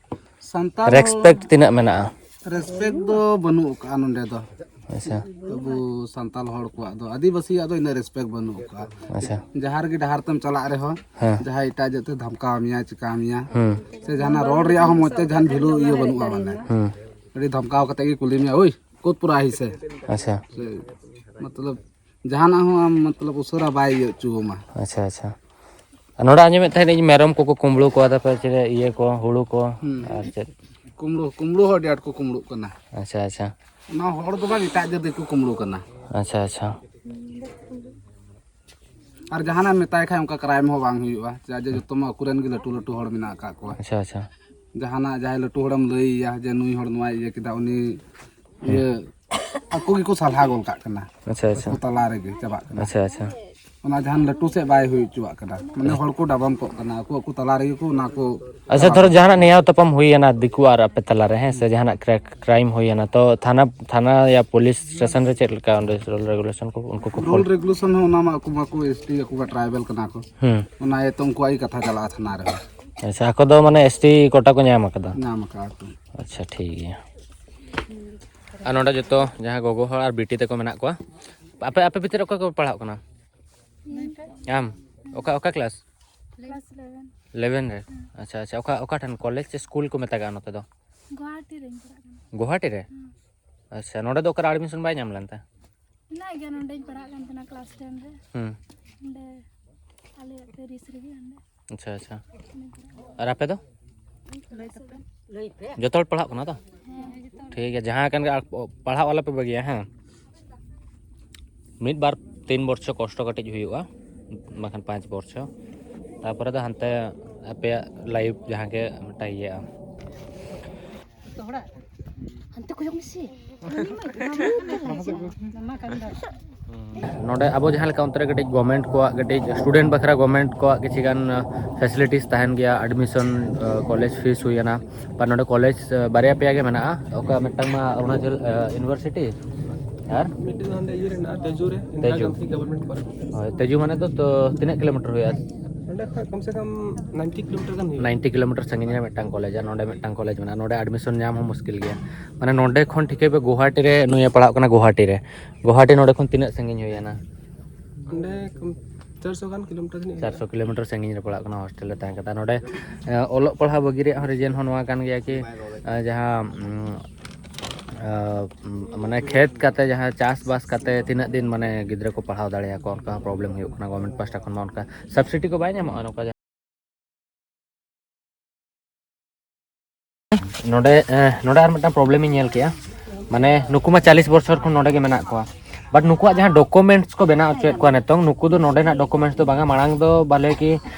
ᱥᱟᱱᱛᱟᱞ ᱦᱚᱲ respect ᱛᱤᱱᱟᱹᱜ ᱢᱮᱱᱟᱜᱼᱟ? Respect ᱫᱚ ᱵᱟᱹᱱᱩᱜ ᱟᱠᱟᱫᱼᱟ ᱱᱚᱰᱮ ᱫᱚ᱾ ᱟᱪᱪᱷᱟ᱾ ᱟᱵᱚ ᱥᱟᱱᱛᱟᱞ ᱦᱚᱲ ᱠᱚᱣᱟᱜ ᱫᱚ, ᱟᱹᱫᱤᱵᱟᱹᱥᱤᱭᱟᱜ ᱫᱚ ᱤᱱᱟᱹᱜ respect ᱵᱟᱹᱱᱩᱜ ᱟᱠᱟᱫᱼᱟ᱾ ᱟᱪᱪᱷᱟ᱾ ᱡᱟᱦᱟᱸ ᱨᱮᱜᱮ ᱰᱟᱦᱟᱨ ᱛᱮᱢ ᱪᱟᱞᱟᱜ ᱨᱮᱦᱚᱸ, ᱦᱮᱸ᱾ ᱡᱟᱦᱟᱸᱭ ᱮᱴᱟᱜ ᱡᱟᱹᱛ ᱮ ᱫᱷᱟᱢᱠᱟᱣ ᱢᱮᱭᱟ, ᱪᱤᱠᱟ ᱢᱮᱭᱟ, ᱦᱩᱸ᱾ ᱥᱮ ᱡᱟᱦᱟᱱᱟᱜ ᱨᱚᱲ ᱨᱮᱭᱟᱜ ᱦᱚᱸ ᱢᱚᱡᱽ ᱛᱮ ᱡᱟᱦᱟᱱ value ᱤᱭᱟᱹ ᱵᱟᱹᱱᱩᱜᱼᱟ ᱢᱟᱱᱮ᱾ ᱦᱩᱸ᱾ ᱟᱹᱰᱤ ᱫᱷᱟᱢᱠᱟᱣ ᱠᱟᱛᱮ ᱜᱮ ᱠᱩᱞᱤ ᱢᱮᱭᱟ, "ᱳᱭ, ᱠᱳᱫ ᱯᱩᱨᱟ ᱟᱦᱤ ᱥᱮ?" ᱟᱪᱪᱷᱟ᱾ ᱥᱮ, ᱢᱚᱛᱞᱚᱵ, ᱡᱟᱦᱟᱱᱟᱜ ᱦᱚᱸ ᱟᱢ, ᱢᱚᱛᱞᱚᱵ, ᱩᱥᱟᱹᱨᱟ ᱵᱟᱭ ᱤᱭᱟᱹ ᱦᱚᱪᱚ ᱟᱢᱟ᱾ ᱟᱪᱪᱷᱟ, ᱟᱪᱪᱷᱟ᱾ ᱟᱨ ᱱᱚᱰᱮ ᱟᱸᱡᱚᱢᱮᱫ ᱛᱟᱦᱮᱸᱫ ᱤᱧ ᱢᱮᱨᱚᱢ ᱠᱚᱠᱚ ᱠᱩᱢᱵᱽᱲᱩ ᱠᱚᱣᱟ, ᱛᱟᱯᱚᱨᱮ ᱪᱮᱫ ᱤᱭᱟᱹ ᱠᱚ, ᱦᱩᱲᱩ ᱠᱚ, ᱦᱩᱸ᱾ ᱟᱨ ᱪᱮᱫ? ᱠᱩᱢᱵᱽᱲᱩ, ᱠᱩᱢᱵᱽᱲᱩ ᱦᱚᱸ ᱟᱹᱰᱤ ᱟᱸᱴ ᱠᱚ ᱠᱩᱢᱵᱽᱲᱩᱜ ᱠᱟᱱᱟ᱾ ᱟᱪᱪᱷᱟ, ᱟᱪᱪᱷᱟ᱾ ᱚᱱᱟ ᱦᱚᱲ ᱫᱚ ᱵᱟᱝ, ᱮᱴᱟᱜ ᱡᱟᱹᱛ ᱜᱮᱠᱚ ᱠᱩᱢᱵᱽᱲᱩ ᱠᱟᱱᱟ᱾ ᱟᱪᱪᱷᱟ, ᱟᱪᱪᱷᱟ᱾ ᱟᱨ ᱡᱟᱦᱟᱱᱟᱜ ᱮᱢ ᱢᱮᱛᱟᱭ ᱠᱷᱟᱡ ᱚᱱᱠᱟ crime ᱦᱚᱸ ᱵᱟᱝ ᱦᱩᱭᱩᱜᱼᱟ, ᱪᱮᱫᱟᱜ ᱡᱮ ᱡᱚᱛᱚ ᱢᱟ ᱟᱠᱚᱨᱮᱱ ᱜᱮ ᱞᱟᱹᱴᱩ ᱞᱟᱹᱴᱩ ᱦᱚᱲ ᱢᱮᱱᱟᱜ ᱟᱠᱟᱫ ᱠᱚᱣᱟ᱾ ᱟᱪᱪᱷᱟ, ᱟᱪᱪᱷᱟ᱾ ᱡᱟᱦᱟᱱᱟᱜ ᱡᱟᱦᱟᱸᱭ ᱞᱟᱹᱴᱩ ᱦᱚᱲᱮᱢ ᱞᱟᱹᱭ ᱟᱭᱟ ᱡᱮ ᱱᱩᱭ ᱦᱚᱲ ᱱᱚᱣᱟᱭ ᱤᱭᱟᱹ ᱠᱮᱫᱟ, ᱩᱱᱤ ᱦᱩᱸ᱾ ᱤᱭᱟᱹ ᱟᱠᱚ ᱜᱮᱠᱚ ᱥᱟᱞᱦᱟ ᱜᱚᱫ ᱠᱟᱜ ᱠᱟᱱᱟ᱾ ᱟᱪᱪᱷᱟ, ᱟᱪᱪᱷᱟ᱾ ᱟᱠᱚ ᱛᱟᱞᱟ ᱨᱮᱜᱮ ᱪᱟᱵᱟᱜ ᱠᱟᱱᱟ᱾ ᱟᱪᱪᱷᱟ, ᱟᱪᱪᱷᱟ᱾ ᱚᱱᱟ ᱡᱟᱦᱟᱱ ᱞᱟᱹᱴᱩ ᱥᱮᱫ ᱵᱟᱭ ᱦᱩᱭ ᱦᱚᱪᱚᱣᱟᱜ ᱠᱟᱱᱟ, ᱢᱟᱱᱮ ᱦᱚᱲ ᱠᱚ ᱰᱟᱵᱟᱢ ᱠᱚᱜ ᱠᱟᱱᱟ, ᱟᱠᱚ ᱟᱠᱚ ᱛᱟᱞᱟ ᱨᱮᱜᱮ ᱠᱚ ᱚᱱᱟ ᱠᱚ ᱟᱪᱪᱷᱟ, ᱪᱟᱞᱟᱣ ᱫᱷᱚᱨᱚ ᱠᱟᱱᱟ᱾ ᱡᱟᱦᱟᱱᱟᱜ ᱱᱮᱭᱟᱣ ᱛᱟᱯᱟᱢ ᱦᱩᱭᱮᱱᱟ ᱫᱤᱠᱩ ᱟᱨ ᱟᱯᱮ ᱛᱟᱞᱟᱨᱮ, ᱦᱮᱸ ᱥᱮ, ᱡᱟᱦᱟᱱᱟᱜ ᱠᱨᱟ-, ᱠᱨᱟᱭᱤᱢ ᱦᱩᱭᱮᱱᱟ, ᱛᱚ ᱛᱷᱟᱱᱟ, ᱛᱷᱟᱱᱟ ᱭᱟ ᱯᱩᱞᱤᱥ ᱥᱴᱮᱥᱚᱱ ᱨᱮ ᱪᱮᱫ ᱞᱮᱠᱟ ᱚᱸᱰᱮ ᱨᱩᱞ ᱨᱮᱜᱩᱞᱮᱥᱚᱱ ᱠᱚ ᱩᱱᱠᱩ ᱠᱚ ᱨᱩᱞ ᱯᱷᱚᱞ-? ᱨᱮᱜᱩᱞᱮᱥᱚᱱ ᱦᱚᱸ ᱚᱱᱟ ᱢᱟ ᱟᱠᱚ ᱢᱟᱠᱚ ᱮᱥ ᱴᱤ, ᱟᱠᱚ ᱢᱟ ᱴᱨᱟᱭᱵᱟᱞ ᱠᱟᱱᱟ ᱠᱚ, ᱦᱩᱸ᱾ ᱚᱱᱟ ᱤᱭᱟᱹᱛᱮ ᱩᱱᱠᱩᱣᱟᱜ ᱜᱮ ᱠᱟᱛᱷᱟ ᱪᱟᱞᱟᱜᱼᱟ ᱛᱷᱟᱱᱟ ᱨᱮᱦᱚᱸ᱾ ᱟᱪᱪᱷᱟ, ᱟᱠᱚ ᱫᱚ ᱢᱟᱱᱮ ᱮᱥ ᱴᱤ ᱠᱳᱴᱟ ᱠᱚ ᱧᱟᱢ ᱟᱠᱟᱫᱟ? ᱧᱟᱢ ᱟᱠᱟᱫᱟ ᱠᱚ᱾ ᱟᱪᱪᱷᱟ, ᱴᱷᱤᱠ ᱜᱮᱭᱟ᱾ ᱟᱨ ᱱᱚᱰᱮ ᱡᱚᱛᱚ ᱡᱟᱦᱟᱸ ᱜᱚᱜᱚ ᱦᱚᱲ ᱟᱨ ᱵᱤᱴᱤ ᱛᱟᱠᱚ ᱢᱮᱱᱟᱜ ᱠᱚᱣᱟ, ᱟᱯᱮ, ᱟᱯᱮ ᱵᱷᱤᱛᱤᱨ ᱨᱮ ᱚᱠᱚᱭ ᱠᱚ ᱯᱟᱲᱦᱟᱜ ᱠᱟᱱᱟ? ᱟᱢ ᱚᱠᱟ, ᱚᱠᱟ ᱠᱞᱟᱥ? ᱠᱞᱟᱥ ᱤᱞᱮᱵᱷᱮᱱ᱾ ᱤᱞᱮᱵᱷᱮᱱ ᱨᱮ? ᱟᱪᱪᱷᱟ, ᱟᱪᱪᱷᱟ᱾ ᱚᱠᱟ, ᱚᱠᱟ ᱴᱷᱮᱱ ᱠᱚᱞᱮᱡᱽ ᱥᱮ ᱥᱠᱩᱞ ᱠᱚ ᱢᱮᱛᱟᱜᱟᱜᱼᱟ ᱱᱚᱛᱮ ᱫᱚ? ᱜᱩᱣᱟᱦᱟᱴᱤ ᱨᱮᱧ ᱯᱟᱲᱦᱟᱜ ᱠᱟᱱᱟ᱾ ᱜᱩᱣᱟᱦᱟᱴᱤ ᱨᱮ? ᱦᱮᱸ᱾ ᱟᱪᱪᱷᱟ, ᱱᱚᱰᱮ ᱫᱚ ᱚᱠᱟᱨᱮ ᱟᱰᱢᱤᱥᱚᱱ ᱵᱟᱭ ᱧᱟᱢ ᱞᱮᱱ ᱛᱮ? ᱢᱮᱱᱟᱜ ᱜᱮᱭᱟ, ᱱᱚᱸᱰᱮᱧ ᱯᱟᱲᱦᱟᱜ ᱠᱟᱱ ᱛᱟᱦᱮᱱᱟ ᱠᱞᱟᱥ ᱴᱮᱱ ᱨᱮ᱾ ᱦᱩᱸ᱾ ᱚᱸᱰᱮ ᱟᱞᱮᱭᱟᱜ ᱯᱮᱨᱤᱥ ᱨᱮᱜᱮ ᱚᱸᱰᱮ᱾ ᱟᱪᱪᱷᱟ, ᱟᱪᱪᱷᱟ᱾ ᱚᱸᱰᱮᱧ ᱯᱟᱲᱦᱟᱜ ᱠᱟᱱᱟ᱾ ᱟᱨ ᱟᱯᱮ ᱫᱚ? ᱡᱚᱛᱚ ᱦᱚᱲ ᱯᱟᱲᱦᱟᱜ ᱠᱟᱱᱟ ᱛᱚ? ᱦᱮᱸ, ᱡᱚᱛᱚ ᱦᱚᱲ᱾ ᱴᱷᱤᱠ ᱜᱮᱭᱟ, ᱡᱟᱦᱟᱸ ᱠᱟᱱ ᱜᱮ, ᱟᱨ ᱯᱟᱲᱦᱟᱜ ᱟᱞᱚᱯᱮ ᱵᱟᱹᱜᱤᱭᱟ, ᱦᱮᱸ? ᱢᱤᱫ ᱵᱟᱨ ᱛᱤᱱ ᱵᱚᱨᱥᱚ ᱠᱚᱥᱴᱚ ᱠᱟᱹᱴᱤᱡ ᱦᱩᱭᱩᱜᱼᱟ, ᱵᱟᱝᱠᱷᱟᱱ ᱯᱟᱸᱪ ᱵᱚᱨᱥᱚ, ᱛᱟᱨᱯᱚᱨᱮ ᱫᱚ ᱦᱟᱱᱛᱮ ᱟᱯᱮᱭᱟᱜ ᱞᱟᱭᱤᱯᱷ ᱡᱟᱦᱟᱸ ᱜᱮ ᱢᱤᱫᱴᱟᱝ ᱤᱭᱟᱹᱜᱼᱟ᱾ ᱦᱟᱱᱛᱮ ᱠᱚᱭᱚᱜ ᱢᱮᱥᱮ᱾ ᱱᱚᱰᱮ ᱟᱵᱚ ᱡᱟᱦᱟᱸ ᱞᱮᱠᱟ ᱚᱱᱛᱮ ᱨᱮ ᱠᱟᱹᱴᱤᱡ ᱜᱚᱵᱷᱢᱮᱱᱴ ᱠᱚᱣᱟᱜ ᱠᱟᱹᱴᱤᱡ ᱥᱴᱩᱰᱮᱱᱴ ᱵᱟᱠᱷᱨᱟ ᱜᱚᱵᱷᱢᱮᱱᱴ ᱠᱚᱣᱟᱜ ᱠᱤᱪᱷᱤ ᱜᱟᱱ ᱯᱷᱮᱥᱤᱞᱤᱴᱤᱥ ᱛᱟᱦᱮᱱ ᱜᱮᱭᱟ, ᱮᱰᱢᱤᱥᱚᱱ ᱠᱚᱞᱮᱡᱽ ᱯᱷᱤᱥ ᱦᱩᱭᱮᱱᱟ, ᱵᱟ ᱱᱚᱰᱮ ᱠᱚᱞᱮᱡᱽ ᱵᱟᱨᱭᱟ ᱯᱮᱭᱟ ᱜᱮ ᱢᱮᱱᱟᱜᱼᱟ, ᱚᱠᱟ ᱢᱤᱫᱴᱟᱝ ᱢᱟ ᱚᱨᱩᱱᱟᱪᱚᱞ ᱤᱭᱩᱱᱤᱵᱷᱟᱨᱥᱤᱴᱤ ᱟᱨ ᱢᱤᱫᱴᱮᱱ ᱫᱚ ᱦᱟᱸᱰᱮ ᱤᱭᱟᱹ ᱨᱮ ᱢᱮᱱᱟᱜᱼᱟ, ᱛᱮᱡᱩ ᱨᱮ, ᱤᱱᱫᱤᱨᱟ ᱛᱮᱡᱩ᱾ Gandhi government college. ᱦᱳᱭ, ᱛᱮᱡᱩ ᱢᱟᱱᱮ ᱫᱚ ᱛᱚ ᱛᱤᱱᱟᱹᱜ ᱠᱤᱞᱳᱢᱤᱴᱟᱨ ᱦᱩᱭᱩᱜᱼᱟ? ᱱᱚᱸᱰᱮ ᱠᱷᱚᱱ ᱠᱚᱢ ᱥᱮ ᱠᱚᱢ ᱱᱟᱭᱤᱱᱴᱤ ᱠᱤᱞᱳᱢᱤᱴᱟᱨ ᱜᱟᱱ ᱦᱩᱭᱩᱜᱼᱟ᱾ ᱱᱟᱭᱤᱱᱴᱤ ᱠᱤᱞᱳᱢᱤᱴᱟᱨ ᱥᱟᱺᱜᱤᱧ ᱨᱮ ᱢᱤᱫᱴᱟᱝ ᱠᱚᱞᱮᱡᱽ, ᱟᱨ ᱱᱚᱰᱮ ᱢᱤᱫᱴᱟᱝ ᱠᱚᱞᱮᱡᱽ ᱢᱮᱱᱟᱜᱼᱟ, ᱱᱚᱰᱮ ᱮᱰᱢᱤᱥᱚᱱ ᱧᱟᱢ ᱦᱚᱸ ᱢᱩᱥᱠᱤᱞ ᱜᱮᱭᱟ᱾ ᱢᱟᱱᱮ ᱱᱚᱰᱮ ᱠᱷᱚᱱ ᱴᱷᱤᱠᱟᱹᱭ ᱯᱮ ᱜᱩᱣᱟᱦᱟᱴᱤ ᱨᱮ ᱱᱩᱭᱮ ᱯᱟᱲᱦᱟᱜ ᱠᱟᱱᱟ, ᱜᱩᱣᱟᱦᱟᱴᱤ ᱨᱮ᱾ ᱜᱩᱣᱟᱦᱟᱴᱤ ᱱᱚᱰᱮ ᱠᱷᱚᱱ ᱛᱤᱱᱟᱹᱜ ᱥᱟᱺᱜᱤᱧ ᱦᱩᱭᱮᱱᱟ? ᱚᱸᱰᱮ ᱠᱚᱢ ᱪᱟᱨᱥᱚ ᱜᱟᱱ ᱠᱤᱞᱳᱢᱤᱴᱟᱨ ᱡᱟᱹᱱᱤᱡ ᱦᱩᱭᱩᱜᱼᱟ᱾ ᱪᱟᱨᱥᱚ ᱠᱤᱞᱳᱢᱤᱴᱟᱨ ᱥᱟᱺᱜᱤᱧ ᱨᱮ ᱯᱟᱲᱟᱜ ᱠᱟᱱᱟ, ᱦᱳᱥᱴᱮᱞ ᱨᱮ ᱛᱟᱦᱮᱸ ᱠᱟᱛᱮ᱾ ᱱᱚᱰᱮ, ᱮ, ᱚᱞᱚᱜ ᱯᱟᱲᱦᱟᱣ ᱵᱟᱹᱜᱤ ᱨᱮᱭᱟᱜ ᱦᱚᱸ ᱨᱤᱡᱮᱱ ᱦᱚᱸ ᱱᱚᱣᱟ ᱠᱟᱱ ᱜᱮᱭᱟ ᱠᱤ, ᱮ, ᱡᱟᱦᱟᱸ, ᱩᱸ, ᱮ, ᱢᱟᱱᱮ ᱠᱷᱮᱛ ᱠᱟᱛᱮ, ᱡᱟᱦᱟᱸ ᱪᱟᱥᱵᱟᱥ ᱠᱟᱛᱮ ᱛᱤᱱᱟᱹᱜ ᱫᱤᱱ ᱢᱟᱱᱮ ᱜᱤᱫᱽᱨᱟᱹ ᱠᱚ ᱯᱟᱲᱦᱟᱣ ᱫᱟᱲᱮᱭᱟᱠᱚᱣᱟ, ᱚᱱᱠᱟ ᱦᱚᱸ ᱯᱨᱚᱵᱞᱮᱢ ᱦᱩᱭᱩᱜ ᱠᱟᱱᱟ᱾ ᱜᱚᱵᱷᱢᱮᱱᱴ ᱯᱟᱦᱴᱟ ᱠᱷᱚᱱ ᱢᱟ ᱚᱱᱠᱟ ᱥᱟᱵᱥᱤᱰᱤ ᱠᱚ ᱵᱟᱭ ᱧᱟᱢᱚᱜᱼᱟ ᱱᱚᱝᱠᱟ᱾ ᱱᱚᱰᱮ, ᱮ, ᱱᱚᱰᱮ ᱟᱨ ᱢᱤᱫᱴᱟᱝ ᱯᱨᱚᱵᱞᱮᱢ ᱤᱧ ᱧᱮᱞ ᱠᱮᱜᱼᱟ, ᱢᱟᱱᱮ ᱱᱩᱠᱩ ᱢᱟ ᱪᱟᱞᱤᱥ ᱵᱚᱪᱷᱚᱨ ᱠᱷᱚᱱ ᱱᱚᱰᱮ ᱜᱮ ᱢᱮᱱᱟᱜ ᱠᱚᱣᱟ, but ᱱᱩᱠᱩᱣᱟᱜ ᱡᱟᱦᱟᱸ ᱰᱚᱠᱩᱢᱮᱱᱴᱥ ᱠᱚ ᱵᱮᱱᱟᱣ ᱦᱚᱪᱚᱭᱮᱫ ᱠᱚᱣᱟ ᱱᱤᱛᱚᱝ, ᱱᱩᱠᱩ ᱫᱚ ᱱᱚᱰᱮᱱᱟᱜ ᱰᱚᱠᱩᱢᱮᱱᱴᱥ ᱫᱚ ᱵᱟᱝᱟ᱾ ᱢᱟᱲᱟᱝ ᱫᱚ ᱵᱷᱟᱞᱮ ᱠᱤ,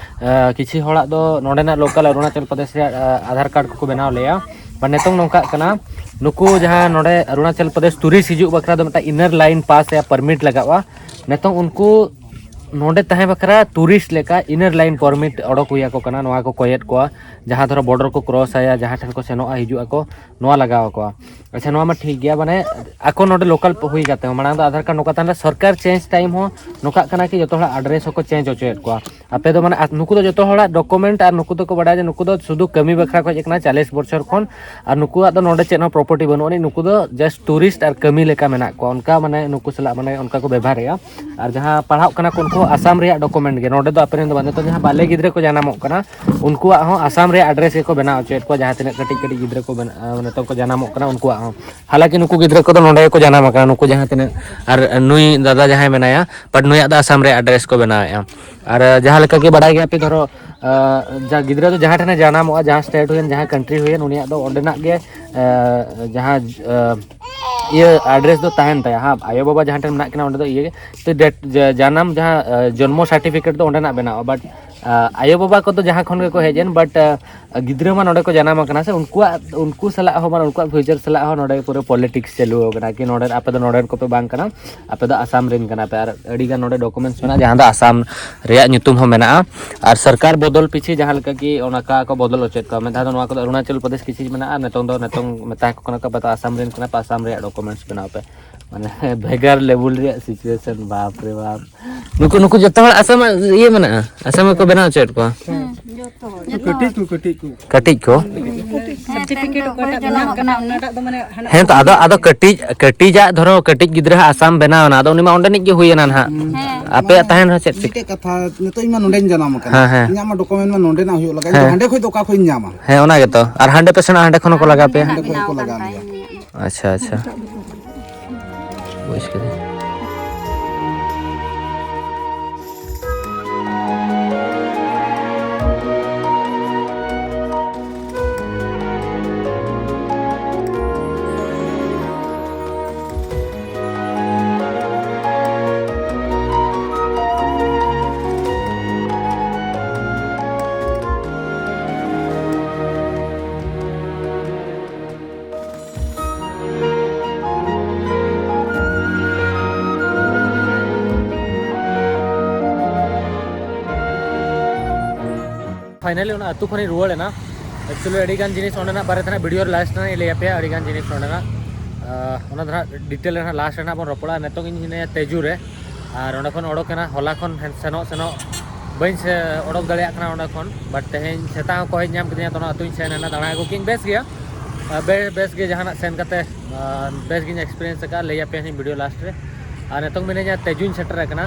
ᱮ, ᱠᱤᱪᱷᱤ ᱦᱚᱲᱟᱜ ᱫᱚ ᱱᱚᱰᱮᱱᱟᱜ ᱞᱳᱠᱟᱞ ᱚᱨᱩᱱᱟᱪᱚᱞ ᱯᱨᱚᱫᱮᱥ ᱨᱮᱭᱟᱜ, ᱮ, ᱟᱫᱷᱟᱨ ᱠᱟᱨᱰ ᱠᱚᱠᱚ ᱵᱮᱱᱟᱣ ᱞᱮᱜᱼᱟ, but ᱱᱤᱛᱚᱝ ᱱᱚᱝᱠᱟᱜ ᱠᱟᱱᱟ, ᱱᱩᱠᱩ ᱡᱟᱦᱟᱸ ᱱᱚᱰᱮ ᱚᱨᱩᱱᱟᱪᱚᱞ ᱯᱨᱚᱫᱮᱥ ᱴᱩᱨᱤᱥᱴ ᱦᱤᱡᱩᱜ ᱵᱟᱠᱷᱨᱟ ᱫᱚ ᱢᱤᱫᱴᱟᱝ ᱤᱱᱟᱨ ᱞᱟᱭᱤᱱ ᱯᱟᱥ ᱭᱟ ᱯᱟᱨᱢᱤᱴ ᱞᱟᱜᱟᱜᱼᱟ᱾ ᱱᱤᱛᱚᱝ ᱩᱱᱠᱩ ᱱᱚᱰᱮ ᱛᱟᱦᱮᱸ ᱵᱟᱠᱷᱨᱟ ᱴᱩᱨᱤᱥᱴ ᱞᱮᱠᱟ ᱤᱱᱟᱨ ᱞᱟᱭᱤᱱ ᱯᱟᱨᱢᱤᱴ ᱚᱰᱚᱠ ᱦᱩᱭ ᱟᱠᱚ ᱠᱟᱱᱟ, ᱱᱚᱣᱟ ᱠᱚ ᱠᱚᱭᱮᱫ ᱠᱚᱣᱟ, ᱡᱟᱦᱟᱸ ᱫᱷᱚᱨᱚ ᱵᱚᱨᱰᱟᱨ ᱠᱚ ᱠᱨᱚᱥ ᱟᱭᱟ, ᱡᱟᱦᱟᱸ ᱴᱷᱮᱱ ᱠᱚ ᱥᱮᱱᱚᱜᱼᱟ, ᱦᱤᱡᱩᱜ ᱟᱠᱚ, ᱱᱚᱣᱟ ᱞᱟᱜᱟᱣ ᱟᱠᱚᱣᱟ᱾ ᱟᱪᱪᱷᱟ, ᱱᱚᱣᱟ ᱢᱟ ᱴᱷᱤᱠ ᱜᱮᱭᱟ, ᱢᱟᱱᱮ ᱟᱠᱚ ᱱᱚᱰᱮ ᱞᱳᱠᱟᱞ ᱦᱩᱭ ᱠᱟᱛᱮ ᱦᱚᱸ, ᱢᱟᱲᱟᱝ ᱫᱚ ᱟᱫᱷᱟᱨ ᱠᱟᱨᱰ ᱱᱚᱝᱠᱟ ᱛᱟᱦᱮᱸ ᱞᱮᱱᱟ, ᱥᱚᱨᱠᱟᱨ ᱪᱮᱧᱡᱽ ᱴᱟᱭᱤᱢ ᱦᱚᱸ ᱱᱚᱝᱠᱟᱜ ᱠᱟᱱᱟ ᱠᱤ ᱡᱚᱛᱚ ᱦᱚᱲᱟᱜ ᱟᱰᱨᱮᱥ ᱦᱚᱸᱠᱚ ᱪᱮᱧᱡᱽ ᱦᱚᱪᱚᱭᱮᱫ ᱠᱚᱣᱟ᱾ ᱟᱯᱮ ᱫᱚ ᱢᱟᱱᱮ ᱟᱛ-, ᱱᱩᱠᱩ ᱫᱚ ᱡᱚᱛᱚ ᱦᱚᱲᱟᱜ ᱰᱚᱠᱩᱢᱮᱱᱴ ᱟᱨ ᱱᱩᱠᱩ ᱫᱚᱠᱚ ᱵᱟᱰᱟᱭᱟ ᱡᱮ ᱱᱩᱠᱩ ᱫᱚ ᱥᱩᱫᱷᱩ ᱠᱟᱹᱢᱤ ᱵᱟᱠᱷᱨᱟ ᱠᱚ ᱦᱮᱡ ᱟᱠᱟᱱᱟ ᱪᱟᱞᱤᱥ ᱵᱚᱪᱷᱚᱨ ᱠᱷᱚᱱ, ᱟᱨ ᱱᱩᱠᱩᱣᱟᱜ ᱫᱚ ᱱᱚᱰᱮ ᱪᱮᱫ ᱦᱚᱸ ᱯᱨᱚᱯᱟᱨᱴᱤ ᱵᱟᱹᱱᱩᱜ ᱟᱹᱱᱤᱡ, ᱱᱩᱠᱩ ᱫᱚ ᱡᱟᱥᱴ ᱴᱩᱨᱤᱥᱴ ᱟᱨ ᱠᱟᱹᱢᱤ ᱞᱮᱠᱟ ᱢᱮᱱᱟᱜ ᱠᱚᱣᱟ, ᱚᱱᱠᱟ ᱢᱟᱱᱮ ᱱᱩᱠᱩ ᱥᱟᱞᱟᱜ ᱢᱟᱱᱮ ᱚᱱᱠᱟ ᱠᱚ ᱵᱮᱵᱷᱟᱨᱮᱜᱼᱟ᱾ ᱟᱨ ᱡᱟᱦᱟᱸ ᱯᱟᱲᱦᱟᱜ ᱠᱟᱱᱟ ᱠᱚ, ᱩᱱᱠᱩ ᱦᱚᱸ ᱟᱥᱟᱢ ᱨᱮᱭᱟᱜ ᱰᱚᱠᱩᱢᱮᱱᱴ ᱜᱮ, ᱱᱚᱰᱮ ᱫᱚ ᱟᱯᱮ ᱨᱮᱱ ᱫᱚ ᱵᱟᱝ, ᱱᱤᱛᱚᱜ ᱡᱟᱦᱟᱸ ᱵᱟᱞᱮ ᱜᱤᱫᱽᱨᱟᱹ ᱠᱚ ᱡᱟᱱᱟᱢᱚᱜ ᱠᱟᱱᱟ, ᱩᱱᱠᱩᱣᱟᱜ ᱦᱚᱸ ᱟᱥᱟᱢ ᱨᱮᱭᱟᱜ ᱟᱰᱨᱮᱥ ᱜᱮᱠᱚ ᱵᱮᱱᱟᱣ ᱦᱚᱪᱚᱭᱮᱫ ᱠᱚᱣᱟ, ᱡᱟᱦᱟᱸ ᱛᱤᱱᱟᱹᱜ ᱠᱟᱹᱴᱤᱡ ᱠᱟᱹᱴᱤᱡ ᱜᱤᱫᱽᱨᱟᱹ ᱠᱚ ᱵᱮᱱ-, ᱟ, ᱱᱤᱛᱚᱜ ᱠᱚ ᱡᱟᱱᱟᱢᱚᱜ ᱠᱟᱱᱟ, ᱩᱱᱠᱩᱣᱟᱜ ᱦᱚᱸ᱾ ᱦᱟᱞᱟᱝᱠᱤ ᱱᱩᱠᱩ ᱜᱤᱫᱽᱨᱟᱹ ᱠᱚᱫᱚ ᱱᱚᱰᱮ ᱜᱮᱠᱚ ᱡᱟᱱᱟᱢ ᱟᱠᱟᱱᱟ, ᱱᱩᱠᱩ ᱡᱟᱦᱟᱸ ᱛᱤᱱᱟᱹᱜ, ᱟᱨ ᱱᱩᱭ ᱫᱟᱫᱟ ᱡᱟᱦᱟᱸᱭ ᱢᱮᱱᱟᱭᱟ, ᱵᱟᱴ ᱱᱩᱭᱟᱜ ᱫᱚ ᱟᱥᱟᱢ ᱨᱮᱭᱟᱜ ᱟᱰᱨᱮᱥ ᱠᱚ ᱵᱮᱱᱟᱣᱮᱫᱼᱟ᱾ ᱟᱨ, ᱟ, ᱡᱟᱦᱟᱸ ᱞᱮᱠᱟ ᱜᱮ ᱵᱟᱲᱟᱭ ᱜᱮᱭᱟ ᱯᱮ, ᱫᱷᱚᱨᱚ, ᱟ, ᱡᱟ ᱜᱤᱫᱽᱨᱟᱹ ᱫᱚ ᱡᱟᱦᱟᱸ ᱴᱷᱮᱱᱮ ᱡᱟᱱᱟᱢᱚᱜᱼᱟ, ᱡᱟᱦᱟᱸ ᱥᱴᱮᱴ ᱦᱩᱭᱮᱱ, ᱡᱟᱦᱟᱸ ᱠᱟᱱᱴᱨᱤ ᱦᱩᱭᱮᱱ, ᱩᱱᱤᱭᱟᱜ ᱫᱚ ᱚᱸᱰᱮᱱᱟᱜ ᱜᱮ, ᱟ, ᱡᱟᱦᱟᱸ, ᱟ, ᱤᱭᱟᱹ ᱟᱰᱨᱮᱥ ᱫᱚ ᱛᱟᱦᱮᱱ ᱛᱟᱭᱟ᱾ ᱦᱮᱸ, ᱟᱭᱳᱼᱵᱟᱵᱟ ᱡᱟᱦᱟᱸ ᱴᱷᱮᱱ ᱢᱮᱱᱟᱜ ᱠᱤᱱᱟ, ᱚᱸᱰᱮ ᱫᱚ ᱤᱭᱟᱹ ᱜᱮ᱾ ᱛᱚ ᱰᱮᱴ, ᱡᱟ-, ᱡᱟᱱᱟᱢ ᱡᱟᱦᱟᱸ, ᱟ, ᱡᱚᱱᱢᱚ ᱥᱟᱨᱴᱤᱯᱷᱤᱠᱮᱴ ᱫᱚ ᱚᱸᱰᱮᱱᱟᱜ ᱵᱮᱱᱟᱜᱼᱟ, ᱵᱟᱴ, ᱟ, ᱟᱭᱳᱼᱵᱟᱵᱟ ᱠᱚᱫᱚ ᱡᱟᱦᱟᱸ ᱠᱷᱚᱱ ᱜᱮᱠᱚ ᱦᱮᱡ ᱮᱱ, ᱵᱟᱴ, ᱟ, ᱜᱤᱫᱽᱨᱟᱹ ᱢᱟ ᱱᱚᱰᱮ ᱠᱚ ᱡᱟᱱᱟᱢ ᱟᱠᱟᱱᱟ ᱥᱮ, ᱩᱱᱠᱩᱣᱟᱜ, ᱩᱱᱠᱩ ᱥᱟᱞᱟᱜ ᱦᱚᱸ, ᱢᱟᱱᱮ, ᱩᱱᱠᱩᱣᱟᱜ ᱯᱷᱤᱭᱩᱪᱟᱨ ᱥᱟᱞᱟᱜ ᱦᱚᱸ ᱱᱚᱰᱮ ᱯᱩᱨᱟᱹ ᱯᱚᱞᱤᱴᱤᱠᱥ ᱪᱟᱹᱞᱩ ᱟᱠᱟᱱᱟ ᱠᱤ ᱱᱚᱰᱮ ᱟᱯᱮ ᱫᱚ ᱱᱚᱰᱮᱱ ᱠᱚᱯᱮ ᱵᱟᱝ ᱠᱟᱱᱟ, ᱟᱯᱮ ᱫᱚ ᱟᱥᱟᱢ ᱨᱮᱱ ᱠᱟᱱᱟ ᱯᱮ᱾ ᱟᱨ ᱟᱹᱰᱤ ᱜᱟᱱ ᱱᱚᱰᱮ ᱰᱚᱠᱩᱢᱮᱱᱴᱥ ᱢᱮᱱᱟᱜᱼᱟ, ᱡᱟᱦᱟᱸ ᱫᱚ ᱟᱥᱟᱢ ᱨᱮᱭᱟᱜ ᱧᱩᱛᱩᱢ ᱦᱚᱸ ᱢᱮᱱᱟᱜᱼᱟ᱾ ᱟᱨ ᱥᱚᱨᱠᱟᱨ ᱵᱚᱫᱚᱞ ᱯᱤᱪᱷᱤ ᱡᱟᱦᱟᱸ ᱞᱮᱠᱟ ᱠᱤ ᱚᱱᱠᱟ ᱠᱚ ᱵᱚᱫᱚᱞ ᱦᱚᱪᱚᱭᱮᱫ ᱠᱚᱣᱟ, ᱢᱤᱫ ᱫᱷᱟᱣ ᱫᱚ ᱱᱚᱣᱟ ᱠᱚᱫᱚ ᱚᱨᱩᱱᱟᱪᱚᱞ ᱯᱨᱚᱫᱮᱥ ᱠᱤᱪᱷᱩ ᱢᱮᱱᱟᱜᱼᱟ, ᱱᱤᱛᱚᱝ ᱫᱚ, ᱱᱤᱛᱚᱝ ᱢᱮᱛᱟ ᱠᱚ ᱠᱟᱱᱟ ᱠᱚ, ᱟᱯᱮ ᱫᱚ ᱟᱥᱟᱢ ᱨᱮᱱ ᱠᱟᱱᱟ ᱯᱮ, ᱟᱥᱟᱢ ᱨᱮᱭᱟᱜ ᱰᱚᱠᱩᱢᱮᱱᱴᱥ ᱵᱮᱱᱟᱣ ᱯᱮ᱾ ᱢᱟᱱᱮ ᱵᱷᱮᱜᱟᱨ ᱞᱮᱵᱮᱞ ᱨᱮᱭᱟᱜ ᱥᱤᱪᱩᱭᱮᱥᱚᱱ, ᱵᱟᱯ ᱨᱮ ᱵᱟᱯ᱾ ᱱᱩᱠᱩ, ᱱᱩᱠᱩ ᱡᱚᱛᱚ ᱦᱚᱲ ᱟᱥᱟᱢᱟᱜ ᱤᱭᱟᱹ ᱢᱮᱱᱟᱜᱼᱟ, ᱟᱥᱟᱢ ᱜᱮᱠᱚ ᱵᱮᱱᱟᱣ ᱦᱚᱪᱚᱭᱮᱫ ᱠᱚᱣᱟ᱾ ᱦᱮᱸ, ᱡᱚᱛᱚ ᱦᱚᱲ᱾ ᱠᱟᱹᱴᱤᱡ ᱠᱚ, ᱠᱟᱹᱴᱤᱡ ᱠᱚ᱾ ᱠᱟᱹᱴᱤᱡ ᱠᱚ? ᱥᱟᱨᱴᱤᱯᱷᱤᱠᱮᱴ ᱚᱠᱚᱭᱴᱟᱜ ᱵᱮᱱᱟᱜ ᱠᱟᱱᱟ, ᱚᱱᱟᱴᱟᱜ ᱫᱚ ᱢᱟᱱᱮ ᱦᱟᱱᱟ ᱦᱮᱸ ᱛᱚ, ᱟᱫᱚ, ᱟᱫᱚ ᱠᱟᱹᱴᱤᱡ, ᱠᱟᱹᱴᱤᱡᱟᱜ ᱫᱷᱚᱨᱚ, ᱠᱟᱹᱴᱤᱡ ᱜᱤᱫᱽᱨᱟᱹ ᱦᱟᱜ ᱟᱥᱟᱢ ᱵᱮᱱᱟᱣ ᱮᱱᱟ, ᱟᱫᱚ ᱩᱱᱤ ᱢᱟ ᱚᱸᱰᱮᱱᱤᱡ ᱜᱮ ᱦᱩᱭ ᱮᱱᱟ ᱱᱟᱦᱟᱜ᱾ ᱦᱮᱸ᱾ ᱟᱯᱮᱭᱟᱜ ᱛᱟᱦᱮᱱ ᱨᱮᱦᱚᱸ ᱪᱮᱫ ᱪᱤᱠᱟᱹ? ᱢᱤᱫᱴᱮᱡ ᱠᱟᱛᱷᱟ, ᱱᱤᱛᱚᱜ ᱤᱧ ᱢᱟ ᱱᱚᱸᱰᱮᱧ ᱡᱟᱱᱟᱢ ᱟᱠᱟᱱᱟ᱾ ᱦᱮᱸ, ᱦᱮᱸ᱾ ᱤᱧᱟᱹᱜ ᱢᱟ ᱰᱚᱠᱩᱢᱮᱱᱴ ᱢᱟ ᱱᱚᱸᱰᱮᱱᱟᱜ ᱦᱩᱭᱩᱜ ᱞᱟᱜᱟᱜ, ᱤᱧ ᱫᱚ ᱦᱮᱸ᱾ ᱦᱟᱸᱰᱮ ᱠᱷᱚᱡ ᱫᱚ ᱚᱠᱟ ᱠᱷᱚᱡ ᱤᱧ ᱧᱟᱢᱟ? ᱦᱮᱸ, ᱚᱱᱟ ᱜᱮᱛᱚ᱾ ᱟᱨ ᱦᱟᱸᱰᱮ ᱯᱮ ᱥᱮᱱᱚᱜᱼᱟ, ᱦᱟᱸᱰᱮ ᱠᱷᱚᱱ ᱦᱚᱸᱠᱚ ᱞᱟᱜᱟᱣ ᱯᱮᱭᱟ᱾ ᱦᱟᱸᱰᱮ ᱠᱷᱚᱡ ᱦᱚᱸᱠᱚ ᱞᱟᱜᱟᱣ ᱞᱮᱭᱟ᱾ ᱟᱪᱪᱷᱟ, ᱟᱪᱪᱷᱟ᱾ ᱵᱩᱡᱽ ᱠᱮᱫᱟᱹᱧ᱾ ᱯᱷᱟᱭᱱᱟᱞᱤ ᱚᱱᱟ ᱟᱹᱛᱩ ᱠᱷᱚᱱᱤᱧ ᱨᱩᱣᱟᱹᱲ ᱮᱱᱟ᱾ ᱮᱠᱪᱩᱭᱮᱞᱤ ᱟᱹᱰᱤ ᱜᱟᱱ ᱡᱤᱱᱤᱥ ᱚᱸᱰᱮᱱᱟᱜ ᱵᱟᱨᱮᱛᱮ ᱱᱟᱜ ᱵᱷᱤᱰᱤᱭᱳ ᱨᱮ ᱞᱟᱥᱴ ᱨᱮ ᱱᱟᱜ ᱤᱧ ᱞᱟᱹᱭ ᱟᱯᱮᱭᱟ, ᱟᱹᱰᱤ ᱜᱟᱱ ᱡᱤᱱᱤᱥ ᱚᱸᱰᱮᱱᱟᱜ᱾ ᱟᱦ, ᱚᱱᱟ ᱫᱚ ᱱᱟᱜ ᱰᱤᱴᱮᱞ ᱨᱮ ᱱᱟᱜ ᱞᱟᱥᱴ ᱨᱮ ᱱᱟᱜ ᱵᱚᱱ ᱨᱚᱯᱚᱲᱟ᱾ ᱱᱤᱛᱚᱝ ᱤᱧ ᱦᱤᱱᱟᱹᱧᱟ ᱛᱮᱡᱩ ᱨᱮ, ᱟᱨ ᱚᱸᱰᱮ ᱠᱷᱚᱱ ᱚᱰᱚᱠ ᱮᱱᱟ ᱦᱚᱞᱟ ᱠᱷᱚᱱ ᱦᱮᱱ-, ᱥᱮᱱᱚᱜ ᱥᱮᱱᱚᱜ ᱵᱟᱹᱧ ᱥᱮ ᱚᱰᱚᱠ ᱫᱟᱲᱮᱭᱟᱜ ᱠᱟᱱᱟ ᱚᱸᱰᱮ ᱠᱷᱚᱱ᱾ ᱵᱟᱴ ᱛᱮᱦᱮᱧ ᱥᱮᱛᱟᱜ ᱦᱚᱸᱠᱚ ᱦᱮᱡ ᱧᱟᱢ ᱠᱤᱫᱤᱧᱟ, ᱛᱚ ᱚᱱᱟ ᱟᱹᱛᱩᱧ ᱥᱮᱱ ᱮᱱᱟ ᱫᱟᱬᱟ ᱟᱹᱜᱩ ᱠᱤᱝ ᱵᱮᱥ ᱜᱮᱭᱟ᱾ ᱟᱨ ᱵᱮ-, ᱵᱮᱥ ᱜᱮ ᱡᱟᱦᱟᱱᱟᱜ ᱥᱮᱱ ᱠᱟᱛᱮ, ᱟᱨ ᱵᱮᱥ ᱜᱤᱧ ᱮᱠᱥᱯᱤᱨᱤᱭᱮᱱᱥ ᱟᱠᱟᱫᱼᱟ, ᱞᱟᱹᱭ ᱟᱯᱮᱭᱟᱧ ᱵᱷᱤᱰᱤᱭᱳ ᱞᱟᱥᱴ ᱨᱮ᱾ ᱟᱨ ᱱᱤᱛᱚᱝ ᱢᱤᱱᱟᱹᱧᱟ ᱛᱮᱡᱩᱧ ᱥᱮᱴᱮᱨ ᱟᱠᱟᱱᱟ᱾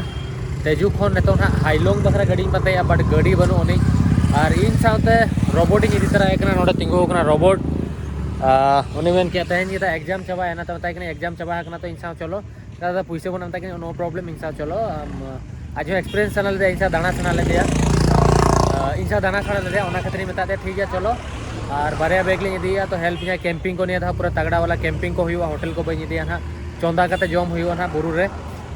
ᱛᱮᱡᱩ ᱠᱷᱚᱱ ᱱᱤᱛᱚᱝ ᱦᱟᱸᱜ ᱦᱟᱭᱞᱚᱝ ᱵᱟᱠᱷᱨᱟ ᱜᱟᱹᱰᱤᱧ ᱯᱟᱱᱛᱮᱭᱟ, ᱵᱟᱴ ᱜᱟᱹᱰᱤ ᱵᱟᱹᱱᱩᱜ ᱟᱹᱱᱤᱡ᱾ ᱟᱨ ᱤᱧ ᱥᱟᱶᱛᱮ ᱨᱳᱵᱚᱴ ᱤᱧ ᱤᱫᱤ ᱛᱚᱨᱟᱭᱮ ᱠᱟᱱᱟ, ᱱᱚᱰᱮ ᱛᱤᱸᱜᱩ ᱟᱠᱟᱱᱟ ᱨᱳᱵᱚᱴ᱾ ᱟᱨ ᱩᱱᱤ ᱢᱮᱱ ᱠᱮᱫᱼᱟ ᱛᱮᱦᱮᱧ ᱜᱮ ᱛᱟᱭ ᱮᱠᱡᱟᱢ ᱪᱟᱵᱟᱭᱮᱱᱟ, ᱛᱚ ᱢᱮᱛᱟᱭ ᱠᱟᱹᱱᱟᱹᱧ ᱮᱠᱡᱟᱢ ᱪᱟᱵᱟ ᱟᱠᱟᱱᱟ, ᱛᱚ ᱤᱧ ᱥᱟᱶ ᱪᱚᱞᱚ᱾ ᱫᱟᱫᱟ ᱯᱩᱭᱥᱟᱹ ᱵᱟᱹᱱᱩᱜ ᱢᱮᱛᱟᱭ ᱠᱟᱹᱱᱟᱹᱧ, ᱱᱳ ᱯᱨᱚᱵᱞᱮᱢ, ᱤᱧ ᱥᱟᱶ ᱪᱚᱞᱚ᱾ ᱟᱢ, ᱟᱡ ᱦᱚᱸ ᱮᱠᱥᱯᱤᱨᱤᱭᱮᱱᱥ ᱥᱟᱱᱟ ᱞᱮᱫᱮᱭᱟ, ᱤᱧ ᱥᱟᱶ ᱫᱟᱬᱟ ᱥᱟᱱᱟ ᱞᱮᱫᱮᱭᱟ᱾ ᱟᱨ ᱤᱧ ᱥᱟᱶ ᱫᱟᱬᱟ ᱥᱟᱱᱟ ᱞᱮᱫᱮᱭᱟ, ᱚᱱᱟ ᱠᱷᱟᱹᱛᱤᱨ ᱤᱧ ᱢᱮᱛᱟᱫ ᱫᱮᱭᱟ ᱴᱷᱤᱠ ᱜᱮᱭᱟ ᱪᱚᱞᱚ᱾ ᱟᱨ ᱵᱟᱨᱭᱟ ᱵᱮᱜᱽ ᱞᱤᱧ ᱤᱫᱤᱭᱮᱫᱼᱟ, ᱛᱚ ᱦᱮᱞᱯ ᱤᱧᱟᱭ ᱠᱮᱢᱯᱤᱝ ᱠᱚ ᱱᱤᱭᱟᱹ ᱫᱷᱟᱣ ᱯᱩᱨᱟᱹ ᱛᱟᱜᱽᱲᱟ ᱵᱟᱞᱟ ᱠᱮᱢᱯᱤᱝ ᱠᱚ ᱦᱩᱭᱩᱜᱼᱟ, ᱦᱳᱴᱮᱞ ᱠᱚ ᱵᱟᱹᱧ ᱤᱫᱤᱭᱟ ᱱᱟᱦᱟᱜ, ᱪᱚᱸᱫᱟ ᱠᱟᱛᱮ ᱡᱚᱢ ᱦᱩᱭᱩᱜᱼᱟ ᱱᱟᱦᱟᱜ ᱵᱩᱨᱩ ᱨᱮ᱾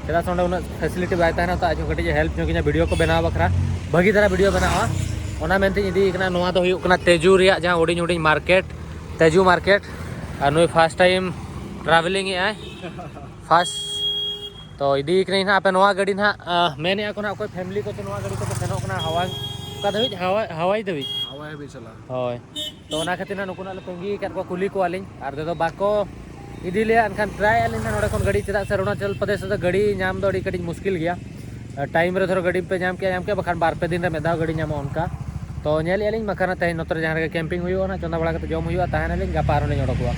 ᱪᱮᱫᱟᱜ ᱥᱮ ᱚᱸᱰᱮ ᱩᱱᱟᱹᱜ ᱯᱷᱮᱥᱤᱞᱤᱴᱤ ᱵᱟᱭ ᱛᱟᱦᱮᱱᱟ, ᱛᱚ ᱟᱡ ᱦᱚᱸ ᱠᱟᱹᱴᱤᱡ ᱮ ᱦᱮᱞᱯ ᱧᱚᱜ ᱤᱧᱟ ᱵᱷᱤᱰᱤᱭᱳ ᱠᱚ ᱵᱮᱱᱟᱣ ᱵᱟᱠᱷᱨᱟ, ᱵᱷᱟᱹᱜᱤ ᱫᱷᱟᱨᱟ ᱵᱷᱤᱰᱤᱭᱳ ᱵᱮᱱᱟᱣᱟ᱾ ᱚᱱᱟ ᱢᱮᱱᱛᱮᱧ ᱤᱫᱤᱭᱮ ᱠᱟᱱᱟ᱾ ᱱᱚᱣᱟ ᱫᱚ ᱦᱩᱭᱩᱜ ᱠᱟᱱᱟ ᱛᱮᱡᱩ ᱨᱮᱭᱟᱜ ᱡᱟᱦᱟᱸ ᱦᱩᱰᱤᱧ ᱦᱩᱰᱤᱧ ᱢᱟᱨᱠᱮᱴ, ᱛᱮᱡᱩ ᱢᱟᱨᱠᱮᱴ᱾ ᱟᱨ ᱱᱩᱭ ᱯᱷᱟᱥᱴ ᱴᱟᱭᱤᱢ ᱴᱨᱟᱵᱷᱮᱞᱤᱝ ᱮᱫ ᱟᱭ, ᱯᱷᱟᱥᱴ᱾ ᱛᱚ ᱤᱫᱤᱭᱮ ᱠᱟᱹᱱᱟᱹᱧ ᱱᱟᱦᱟᱜ ᱟᱯᱮ ᱱᱚᱣᱟ ᱜᱟᱹᱰᱤ ᱱᱟᱦᱟᱜ, ᱟᱸ, ᱢᱮᱱᱮᱫᱼᱟ ᱠᱚ ᱱᱟᱦᱟᱜ ᱚᱠᱚᱭ ᱯᱷᱮᱢᱤᱞᱤ ᱠᱚᱛᱮ ᱱᱚᱣᱟ ᱜᱟᱹᱰᱤ ᱠᱚᱛᱮ ᱥᱮᱱᱚᱜ ᱠᱟᱱᱟ ᱦᱟᱣᱟᱭ, ᱚᱠᱟ ᱫᱷᱟᱹᱵᱤᱡ? ᱦᱟᱣᱟᱭ, ᱦᱟᱣᱟᱭ ᱫᱷᱟᱹᱵᱤᱡ᱾ ᱦᱟᱣᱟᱭ ᱦᱟᱹᱵᱤᱡ ᱪᱟᱞᱟᱜᱼᱟ᱾ ᱦᱳᱭ᱾ ᱛᱚ ᱚᱱᱟ ᱠᱷᱟᱹᱛᱤᱨ ᱱᱟᱦᱟᱜ ᱱᱩᱠᱩ ᱱᱟᱦᱟᱜ ᱞᱮ ᱛᱟᱺᱜᱤ ᱟᱠᱟᱫ ᱠᱚᱣᱟ, ᱠᱩᱞᱤ ᱠᱚᱣᱟᱞᱤᱧ᱾ ᱟᱨ ᱡᱩᱫᱤ ᱵᱟᱠᱚ ᱤᱫᱤ ᱞᱮᱭᱟ, ᱮᱱᱠᱷᱟᱱ ᱴᱨᱟᱭ ᱟᱹᱞᱤᱧ ᱱᱟᱦᱟᱜ ᱱᱚᱰᱮ ᱠᱷᱚᱱ ᱜᱟᱹᱰᱤ, ᱪᱮᱫᱟᱜ ᱥᱮ ᱚᱨᱩᱱᱟᱪᱚᱞ ᱯᱨᱚᱫᱮᱥ ᱨᱮᱫᱚ ᱜᱟᱹᱰᱤ ᱧᱟᱢ ᱫᱚ ᱟᱹᱰᱤ ᱠᱟᱹᱴᱤᱡ ᱢᱩᱥᱠᱤᱞ ᱜᱮᱭᱟ᱾ ᱴᱟᱭᱤᱢ ᱨᱮ ᱫᱷᱚᱨᱚ ᱜᱟᱹᱰᱤ ᱯᱮ ᱧᱟᱢ ᱠᱮᱜᱼᱟ, ᱧᱟᱢ ᱠᱮᱜᱼᱟ, ᱵᱟᱠᱷᱟᱱ ᱵᱟᱨ ᱯᱮ ᱫᱤᱱ ᱨᱮ ᱢᱤᱫ ᱫᱷᱟᱣ ᱜᱟᱹᱰᱤ ᱧᱟᱢᱚᱜᱼᱟ ᱚᱱᱠᱟ᱾ ᱛᱚ ᱧᱮᱞᱮᱫᱼᱟ ᱞᱤᱧ, ᱵᱟᱠᱷᱟᱱ ᱛᱮᱦᱮᱧ ᱱᱚᱛᱮ ᱨᱮ ᱡᱟᱦᱟᱸ ᱨᱮᱜᱮ ᱠᱮᱢᱯᱤᱝ ᱦᱩᱭᱩᱜᱼᱟ, ᱚᱱᱟ ᱪᱚᱸᱫᱟ ᱵᱟᱲᱟ ᱠᱟᱛᱮ ᱡᱚᱢ ᱦᱩᱭᱩᱜᱼᱟ, ᱛᱟᱦᱮᱱᱟᱞᱤᱧ, ᱜᱟᱯᱟ ᱟᱨᱦᱚᱸ ᱞᱤᱧ ᱚᱰᱚᱠᱚᱜᱼᱟ᱾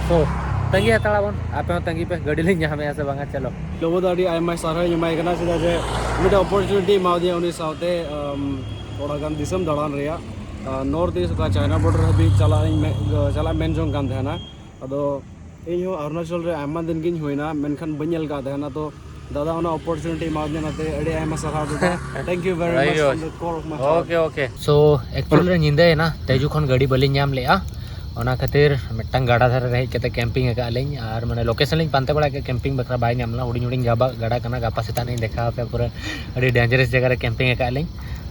ᱥᱳ ᱛᱟᱺᱜᱤ ᱦᱟᱛᱟᱲᱟᱵᱚᱱ, ᱟᱯᱮ ᱦᱚᱸ ᱛᱟᱺᱜᱤ ᱯᱮ, ᱜᱟᱹᱰᱤ ᱞᱤᱧ ᱧᱟᱢᱮᱜᱼᱟ ᱥᱮ ᱵᱟᱝᱟ᱾ ᱪᱚᱞᱚ᱾ ᱞᱚᱵᱚ ᱫᱚ ᱟᱹᱰᱤ ᱟᱭᱢᱟ ᱥᱟᱨᱦᱟᱣ ᱤᱧ ᱮᱢᱟᱭ ᱠᱟᱱᱟ, ᱪᱮᱫᱟᱜ ᱡᱮ ᱢᱤᱫᱴᱮᱱ ᱚᱯᱚᱨᱪᱩᱱᱤᱴᱤ ᱮᱢᱟᱣᱫᱤᱧᱟ ᱩᱱᱤ ᱥᱟᱶᱛᱮ, ᱟᱢ, ᱛᱷᱚᱲᱟ ᱜᱟᱱ ᱫᱤᱥᱚᱢ ᱫᱟᱬᱟᱱ ᱨᱮᱭᱟᱜ᱾ ᱟᱨ ᱱᱚᱨᱛᱷ ᱤᱥᱴ ᱚᱠᱟ ᱪᱟᱭᱱᱟ ᱵᱚᱨᱰᱟᱨ ᱦᱟᱹᱵᱤᱡ ᱪᱟᱞᱟᱜ ᱤᱧ ᱢᱮ-, ᱪᱟᱞᱟᱜ ᱢᱮᱱ ᱡᱚᱝ ᱠᱟᱱ ᱛᱟᱦᱮᱱᱟ᱾ ᱟᱫᱚ ᱤᱧ ᱦᱚᱸ ᱚᱨᱩᱱᱟᱪᱚᱞ ᱨᱮ ᱟᱭᱢᱟ ᱫᱤᱱ ᱜᱤᱧ ᱦᱩᱭᱱᱟ, ᱢᱮᱱᱠᱷᱟᱱ ᱵᱟᱹᱧ ᱧᱮᱞ ᱠᱟᱜ ᱛᱟᱦᱮᱱᱟ᱾ ᱛᱚ ᱫᱟᱫᱟ ᱚᱱᱟ ᱚᱯᱚᱨᱪᱩᱱᱤᱴᱤ ᱮᱢᱟᱣᱫᱤᱧᱟ, ᱚᱱᱟᱛᱮ ᱟᱹᱰᱤ ᱟᱭᱢᱟ ᱥᱟᱨᱦᱟᱣ ᱫᱟᱫᱟ᱾ Thank you very much from the core of my heart. Okay, okay. So actually ᱨᱮ ᱧᱤᱫᱟᱹᱭᱮᱱᱟ, ᱛᱮᱡᱩ ᱠᱷᱚᱱ ᱜᱟᱹᱰᱤ ᱵᱟᱹᱞᱤᱧ ᱧᱟᱢ ᱞᱮᱜᱼᱟ᱾ ᱚᱱᱟ ᱠᱷᱟᱹᱛᱤᱨ ᱢᱤᱫᱴᱟᱝ ᱜᱟᱰᱟ ᱫᱷᱟᱨᱮ ᱨᱮ ᱦᱮᱡ ᱠᱟᱛᱮ ᱠᱮᱢᱯᱤᱝ ᱟᱠᱟᱫ ᱞᱤᱧ᱾ ᱟᱨ ᱢᱟᱱᱮ ᱞᱳᱠᱮᱥᱚᱱ ᱞᱤᱧ ᱯᱟᱱᱛᱮ ᱵᱟᱲᱟ ᱠᱮᱫ, ᱠᱮᱢᱯᱤᱝ ᱵᱟᱠᱷᱨᱟ ᱵᱟᱭ ᱧᱟᱢ ᱞᱮᱱᱟ᱾ ᱦᱩᱰᱤᱧ ᱦᱩᱰᱤᱧ ᱜᱟᱵᱟ-, ᱜᱟᱰᱟ ᱠᱟᱱᱟ, ᱜᱟᱯᱟ ᱥᱮᱛᱟᱜ ᱞᱤᱧ ᱫᱮᱠᱷᱟᱣ ᱟᱯᱮᱭᱟ ᱯᱩᱨᱟᱹ᱾ ᱟᱹᱰᱤ ᱰᱮᱧᱡᱟᱨᱟᱥ ᱡᱟᱭᱜᱟ ᱨᱮ ᱠᱮᱢᱯᱤᱝ ᱟᱠᱟᱫ ᱞᱤᱧ᱾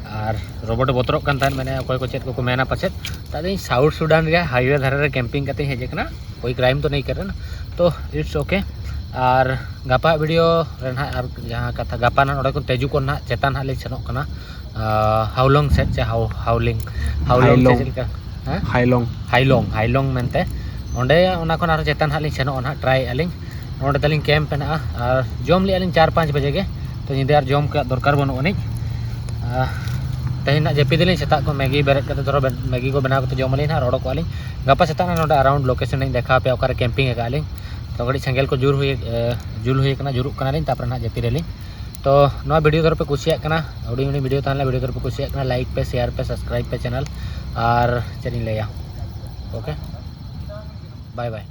ᱟᱨ ᱨᱳᱵᱚᱴ ᱮ ᱵᱚᱛᱚᱨᱚᱜ ᱠᱟᱱ ᱛᱟᱦᱮᱸᱫ, ᱢᱮᱱᱮᱫ ᱚᱠᱚᱭ ᱠᱚ ᱪᱮᱫ ᱠᱚᱠᱚ ᱢᱮᱱᱟ ᱯᱟᱪᱮᱫ᱾ ᱛᱟᱦᱞᱮ ᱤᱧ ᱥᱟᱣᱩᱛᱷ ᱥᱩᱰᱟᱱ ᱨᱮᱭᱟᱜ ᱦᱟᱭᱣᱮ ᱫᱷᱟᱨᱮ ᱨᱮ ᱠᱮᱢᱯᱤᱝ ᱠᱟᱛᱮ ᱤᱧ ᱦᱮᱡ ᱟᱠᱟᱱᱟ, ᱠᱳᱭ ᱠᱨᱟᱭᱤᱢ ᱛᱚ ᱱᱟᱦᱤᱸ ᱠᱟᱨ ᱨᱟᱦᱟ ᱱᱟ, ᱛᱚ it's okay. ᱟᱨ ᱜᱟᱯᱟ ᱵᱷᱤᱰᱤᱭᱳ ᱨᱮ ᱱᱟᱦᱟᱜ, ᱟᱨ ᱡᱟᱦᱟᱸ ᱠᱟᱛᱷᱟ, ᱜᱟᱯᱟ ᱱᱟᱦᱟᱜ ᱱᱚᱰᱮ ᱠᱷᱚᱱ ᱛᱮᱡᱩ ᱠᱚ ᱱᱟᱦᱟᱜ ᱪᱮᱛᱟᱱ ᱱᱟᱦᱟᱜ ᱞᱤᱧ ᱥᱮᱱᱚᱜ ᱠᱟᱱᱟ᱾ ᱦᱟᱣᱞᱚᱝ ᱥᱮᱫ ᱪᱮ ᱦᱟᱣ ᱦᱟᱣᱞᱤᱝ ᱦᱟᱣᱞᱚᱝ ᱥᱮ ᱦᱟᱭᱞᱚᱝ᱾ ᱪᱮᱫ ᱞᱮᱠᱟ? ᱦᱮᱸ? ᱦᱟᱭᱞᱚᱝ᱾ ᱦᱟᱭᱞᱚᱝ ᱦᱟᱭᱞᱚᱝ ᱢᱮᱱᱛᱮ᱾ ᱚᱸᱰᱮ ᱚᱱᱟ ᱠᱷᱚᱱ ᱟᱨᱦᱚᱸ ᱪᱮᱛᱟᱱ ᱦᱟᱸᱜ ᱞᱤᱧ ᱥᱮᱱᱚᱜᱼᱟ ᱱᱟᱦᱟᱜ, ᱴᱨᱟᱭᱮᱫᱼᱟ ᱞᱤᱧ᱾ ᱱᱚᱸᱰᱮ ᱛᱟᱹᱞᱤᱧ ᱠᱮᱢᱯ ᱢᱮᱱᱟᱜᱼᱟ᱾ ᱟᱨ ᱡᱚᱢ ᱞᱮᱜᱼᱟ ᱞᱤᱧ ᱪᱟᱨ ᱯᱟᱸᱪ ᱵᱟᱡᱮ ᱜᱮ, ᱛᱚ ᱧᱤᱫᱟᱹ ᱟᱨ ᱡᱚᱢ ᱠᱚ ᱫᱚᱨᱠᱟᱨ ᱵᱟᱹᱱᱩᱜ ᱟᱹᱱᱤᱡ᱾ ᱟᱨ ᱛᱮᱦᱮᱧ ᱱᱟᱜ ᱡᱟᱹᱯᱤᱫ ᱟᱹᱞᱤᱧ, ᱥᱮᱛᱟᱜ ᱠᱷᱚᱱ ᱢᱮᱜᱤ ᱵᱮᱨᱮᱫ ᱠᱟᱛᱮ ᱫᱷᱚᱨᱚ ᱢᱮᱜᱤ ᱠᱚ ᱵᱮᱱᱟᱣ ᱠᱟᱛᱮ ᱡᱚᱢ ᱟᱹᱞᱤᱧ ᱱᱟᱦᱟᱜ, ᱨᱚᱲᱚᱜ ᱟᱹᱞᱤᱧ᱾ ᱜᱟᱯᱟ ᱥᱮᱛᱟᱜ ᱱᱟᱜ ᱱᱚᱸᱰᱮ ᱟᱨᱟᱣᱩᱱᱰ ᱞᱳᱠᱮᱥᱚᱱ ᱞᱤᱧ ᱫᱮᱠᱷᱟᱣ ᱟᱯᱮᱭᱟ, ᱚᱠᱟᱨᱮ ᱠᱮᱢᱯᱤᱝ ᱟᱠᱟᱫᱼᱟ ᱞᱤᱧ᱾ ᱛᱚ ᱠᱟᱹᱴᱤᱡ ᱥᱮᱸᱜᱮᱞ ᱠᱚ ᱡᱩᱞ ᱦᱩᱭ ᱡᱩᱞ ᱦᱩᱭ ᱟᱠᱟᱱᱟ, ᱡᱩᱨᱩᱜ ᱠᱟᱱᱟᱞᱤᱧ, ᱛᱟᱨᱯᱚᱨᱮ ᱱᱟᱦᱟᱜ ᱡᱟᱹᱯᱤᱫ ᱟᱹᱞᱤᱧ᱾ ᱛᱚ ᱱᱚᱣᱟ ᱵᱷᱤᱰᱤᱭᱳ ᱫᱷᱚᱨᱚ ᱯᱮ ᱠᱩᱥᱤᱭᱟᱜ ᱠᱟᱱᱟ, ᱦᱩᱰᱤᱧ ᱦᱩᱰᱤᱧ ᱵᱷᱤᱰᱤᱭᱳ ᱛᱟᱦᱮᱱ ᱞᱮ ᱵᱷᱤᱰᱤᱭᱳ ᱫᱷᱚᱨᱚ ᱯᱮ ᱠᱩᱥᱤᱭᱟᱜ ᱠᱟᱱᱟ, ᱞᱟᱭᱤᱠ ᱯᱮ, ᱥᱮᱭᱟᱨ ᱯᱮ, ᱥᱟᱵᱥᱠᱨᱟᱭᱤᱵ ᱯᱮ ᱪᱮᱱᱮᱞ᱾ ᱟᱨ ᱪᱮᱫ ᱤᱧ ᱞᱟᱹᱭᱟ, ᱳᱠᱮ, ᱵᱟᱭ ᱵᱟᱭ᱾